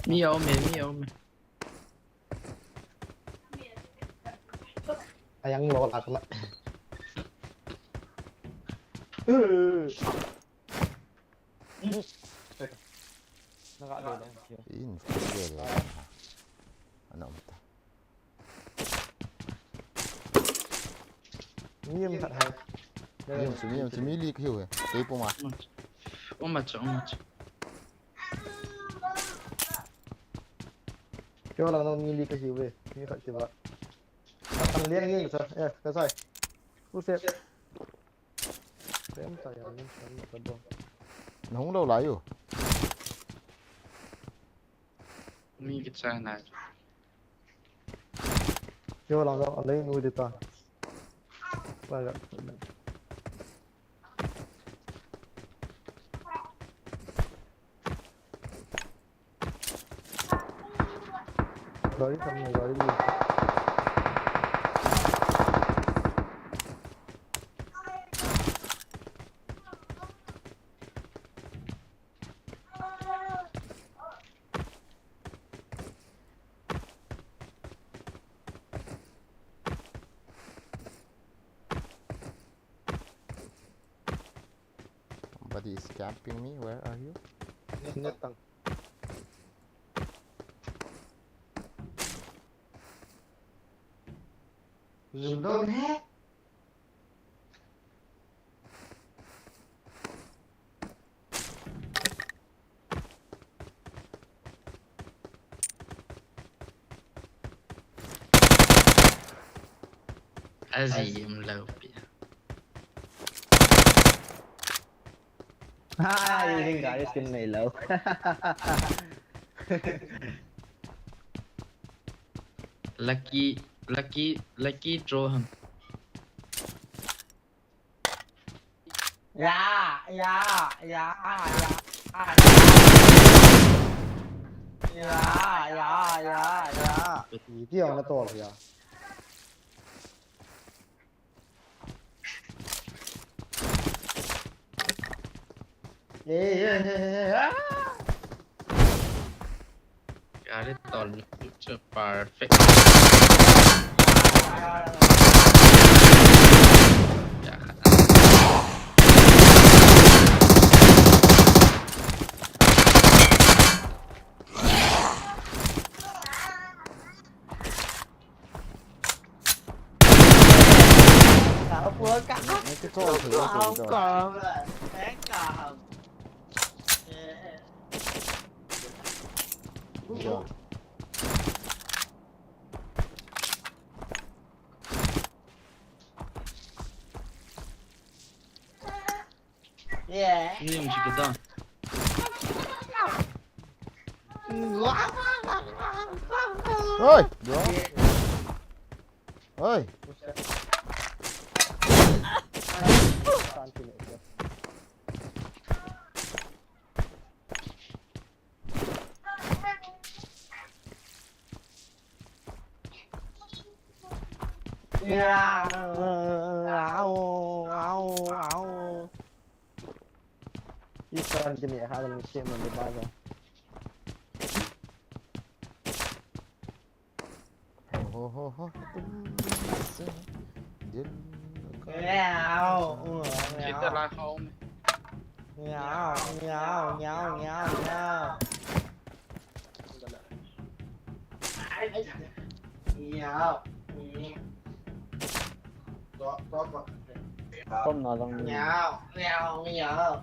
Mi a um e, mi a um e. Ayang lo lak na. Naga lo na. In, in. Ano ta? Mi um khat hai. Mi um chu, mi um chu, mi li ka hiu he. Kei puma. Uma chu, uma chu. Kei lang nang mi li ka hiu ve. Mi khat ti ba. Ka tan liang ni sa. Eh, ka sai. Ku se. Sem sa ya ni sa ni ka do. Na hung lo lai u. Mi kichai na. Yo, lang lang, alei nu di ta. Ba ga. Gari kam, gari ni. He is camping me. Where are you? Natang. Zoom down he. Azi um lo pi. Hai, ring gari skin nei lo. Lucky, lucky, lucky draw ham. Ya, ya, ya, ya, ya. Ya, ya, ya, ya. Iti ang natol ya. Got it on. Perfect. Oi, bro. Oi. Isan kini ha ni siya man di ba. Ho ho ho. Kita lah kau. Nyaw, nyaw, nyaw, nyaw, nyaw. Nyaw. Kom na lang. Nyaw, nyaw, nyaw.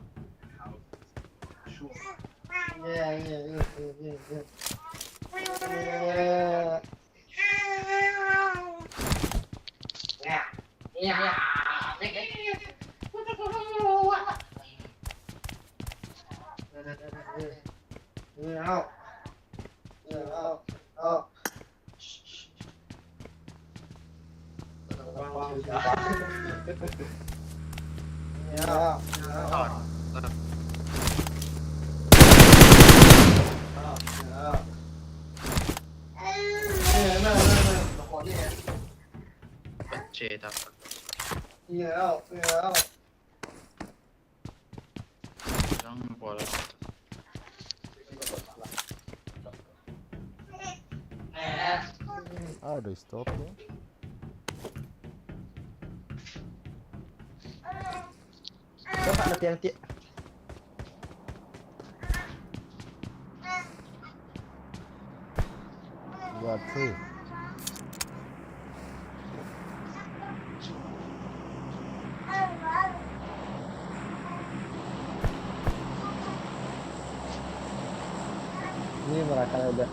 How do you stop here? Ka pa na tiang ti. Got three. Ni mara kana da.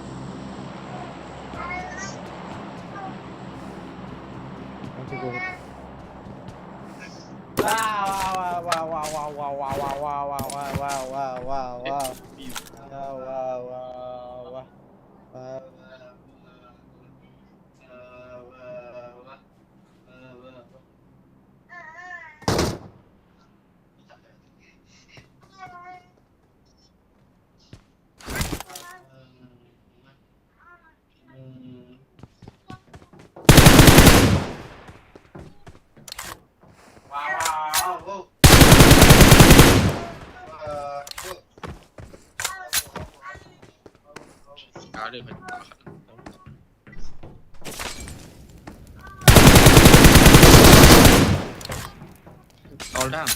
Thank you, David. Wow, wow, wow. All down.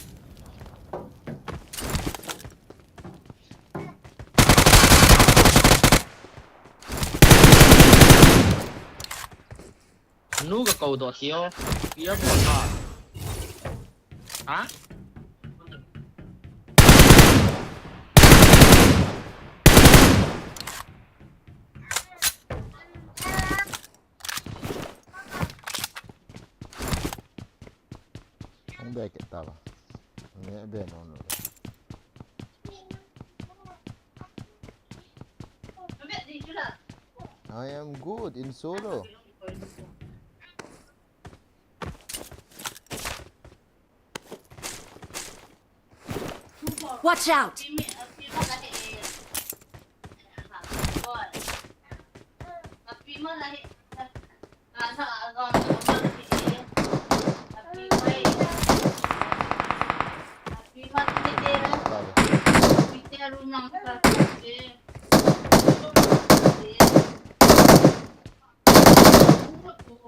Nu ka kou doh ti o. Pia bo ta. Ha? Ang beke tava. Ang beke no no. I am good in solo. Watch out!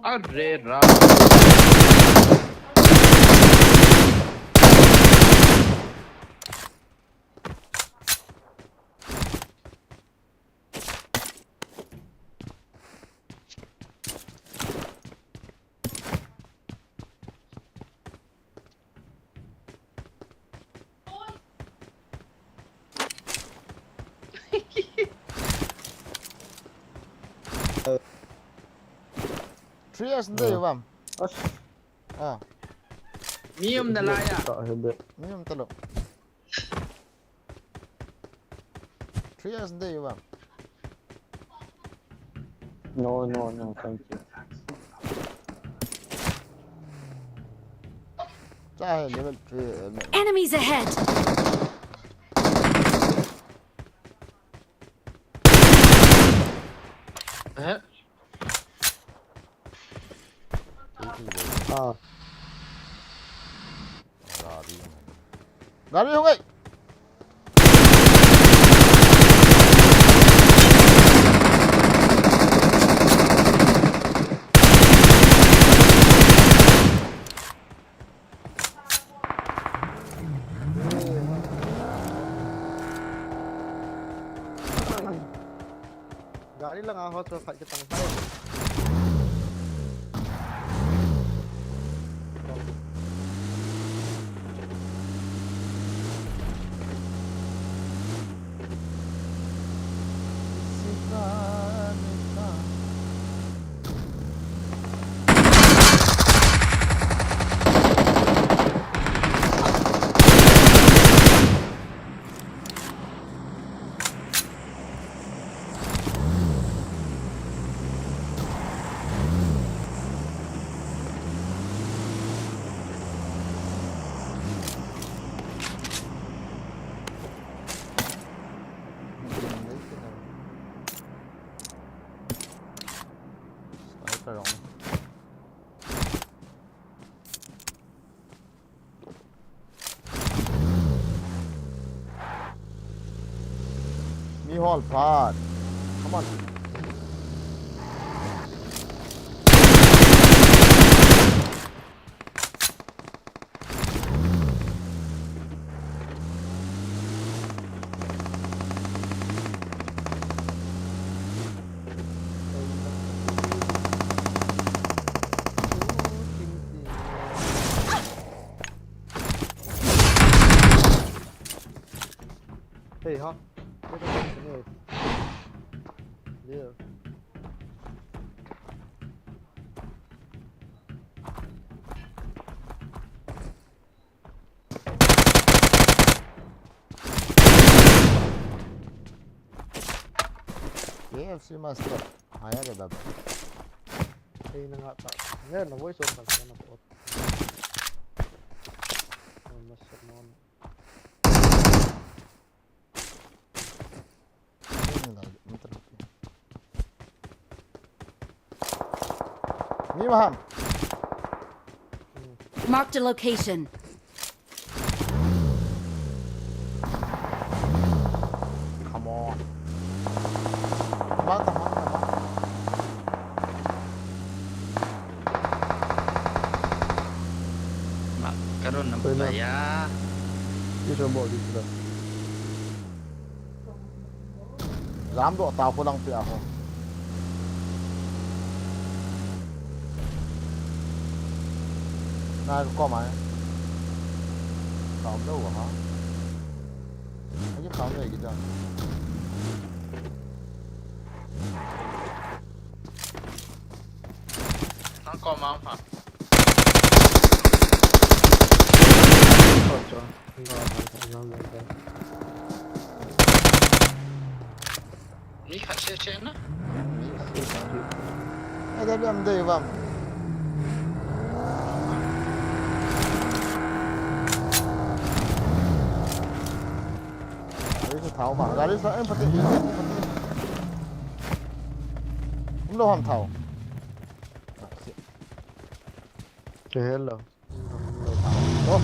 Arre Ram. Three S nde, ah, vam. As. Ah. Mi um na lai a. Ta he be. Mi um ta lo. Three S nde, vam. No, no, no, thank you. Cha he level three, eh, me. Enemies ahead! Eh? Ah. Gari hung gai. Gari langa ho chu fight kitang hai. Sniper on. Mi hol phat. Come on. Hey, ha. Hey, hey, hey. Yeah. K F C master. Higher than that. Hey, na nga ta. Ngayon, na voice on ka na po. Oh, master no. Ni maham. Marked a location. Come on. Mark the mark, the mark. Ma, karon na ba ya? Ito mo dito. Jam doh tau ko lang pia ho. Na ko ma. Kaum lou ha. Ai kaum lou ki da. Nang ko ma ha. Cho, cho. Mi khat se che na. Ai da biam dei vam. Gari sa thao ma, gari sa em pati. Um lou ham thao. Che hello. Oh.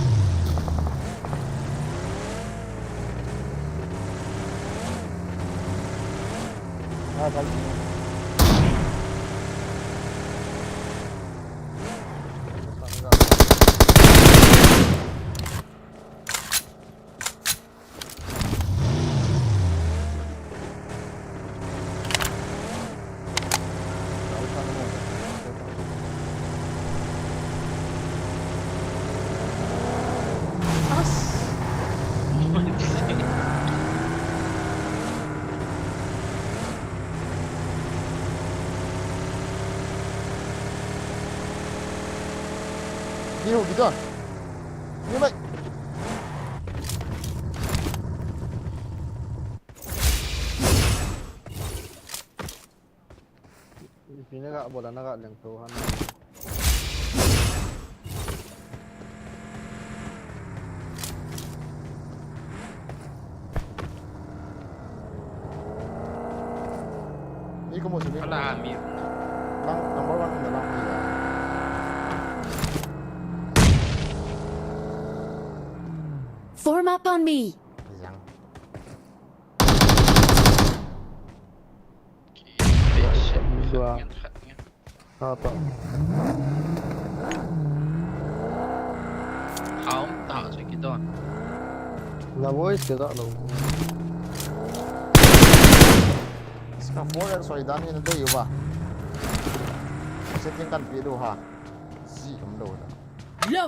Ah, bhai. Ni ho kita. Ni mai. Pi na ga bola na ga leng to han. Ni ko mo sini. Ala mi. Lang number one na lang. Form up on me. Yang. Dua. Apa? Aum ta sa kidon. La voice ke tak lo. Ska four er soi dan hin dei uva. Setting kan pi do ha. Si kam do da. Lo.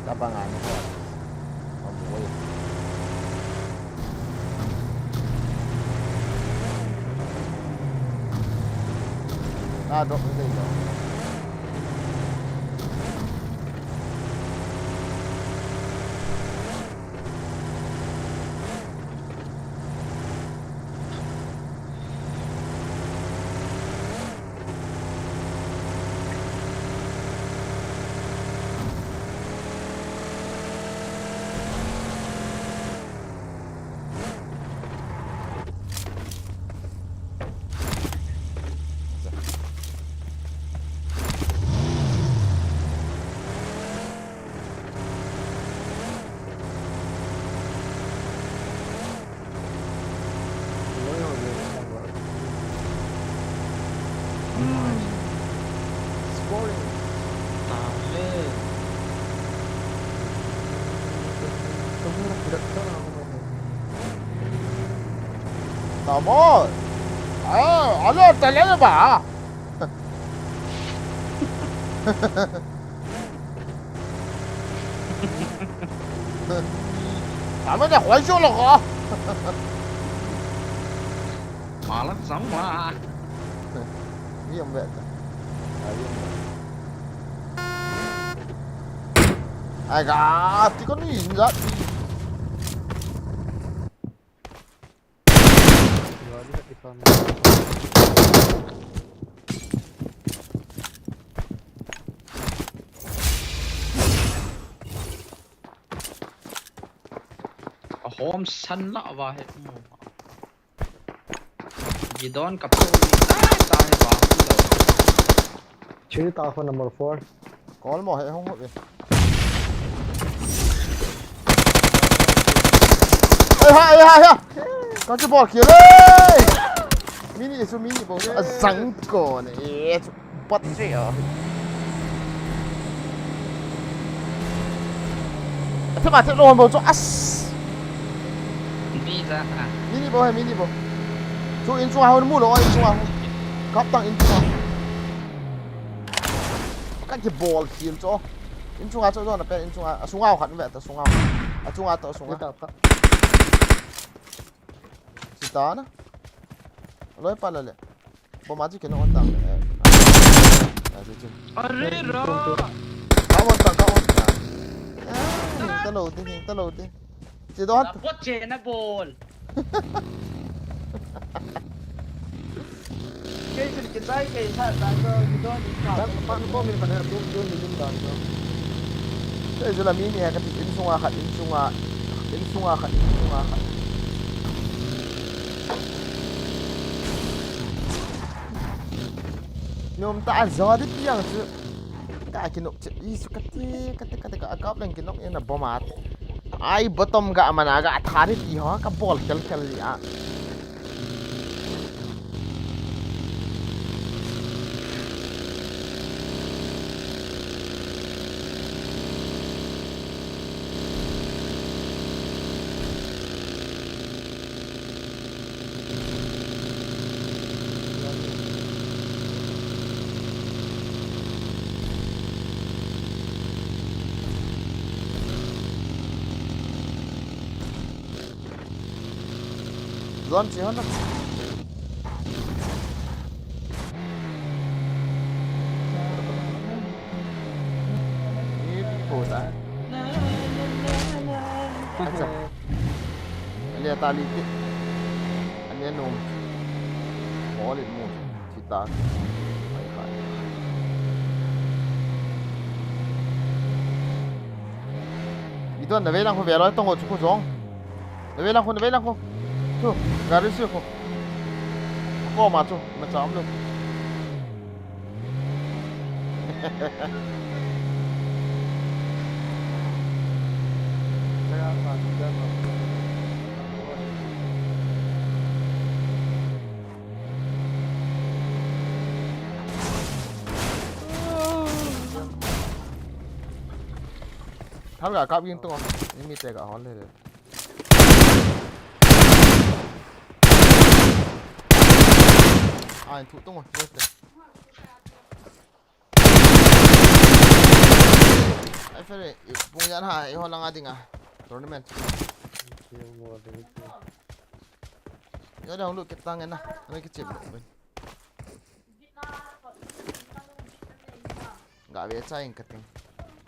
Tabangan ko. Mabuhay. Ah, dok, hindi, dok. Come on. Ah, alo, talaga ba? Tama na, huwag siya lang ka. Malas ang mga. Hindi yung beta. Ayun ba? Ay, gati ko ni, gati. A home san la va he. Gidon ka po ni ta ta he ba. Chili ta kho number four. Call mo he hong hop e. Ei ha, ei ha, ei ha. Ka kibol khel e. Mini chu mini bo. A zang ko ne. E chu bat che a. A thema the lo bo chu as. Ni za a. Mini bo he mini bo. Chu in chunga hon mu lo in chunga. Kap tang in chunga. Ka kibol khel chu. In chunga chu zona pen in chunga. A sunga khat ve ta sunga. A chunga to sunga. Ni ta ta. Sita na. Loi pa la le. Bomb a chu kino on tang le. Ah, chu chu. Are ra. Ka on tang, ka on tang. Ah, hing ta lo te, hing ta lo te. Che don. Na bot che na bol. Kei chun kichai kei sa ta ko kidon ni sa. Pan ko min pan tu tu ni lim dan ko. Kei chu la mi ni ha ka ti in sunga khat, in sunga, in sunga khat, in sunga khat. Nom ta a zo di piang chu. Ka kinok che i su kati, kati, kati, ka kap leng kinok ina bomb a. Ai bottom ga mana ga thari ti ho ka bol khel khel li a. Zon chi hon na. Ni pi ko ta. Acha. Ani ta li ti. Ani nom. Mo li mo. Sita. Pai pai. Idon na ve lang ko ve lo tong ko chu ko zong. Na ve lang ko, na ve lang ko. Chu, gari chu ko. Ko ma chu, ma cham lo. Thal ga kap ging tung. Ni mi te ga hol le. Ai thu tung. Ai fere, pung yan ha, i ho langa dinga. Tournament. Yo dong lu kitang na. Ano kichim. Ga ve cha in kating.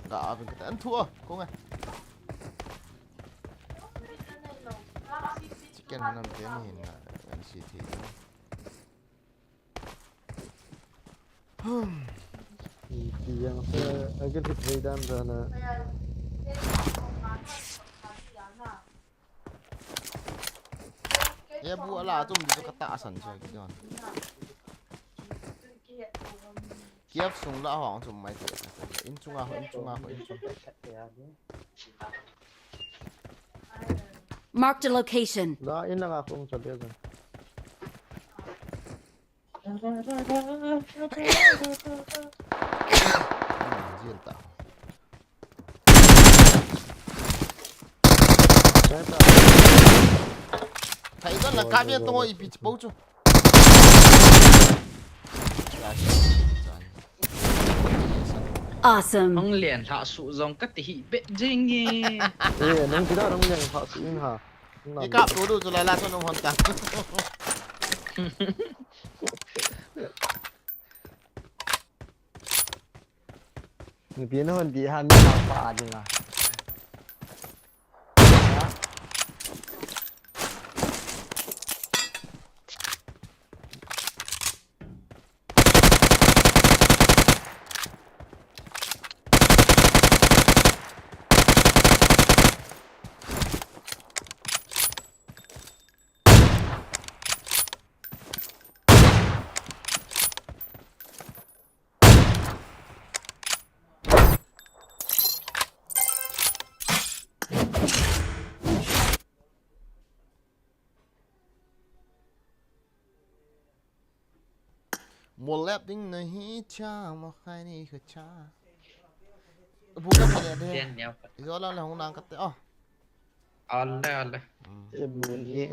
Ga a vin kating. An thu a, ko nga. Chicken hanam te ni hin na, an si thi. Hmm. Ti yang se, agil hit ve dan dan na. Ye bu ala tum di tu kata asan se ki don. Kiap sung la hong sum mai te. In chunga ho, in chunga ho, in chunga. Marked a location. La in la ka kung sa dia. Jil ta. Thei don la ka bia tong o ipi chi po chu. Awesome. Hong len lha su jong ka ti hi bet jing e. Eh, nang ti da nang len lha su in ha. Nang. Ye kap tu du chu la la chu nang hon ta. Ni pi na hon ti ha mi ha pa ding a. Mo lap ding na hi cha, mo khai ni kha cha. Bu ka pha de. Jen niau. Ijo la la hung nang ka te. Oh. Ale, ale. Mm. E bu ni.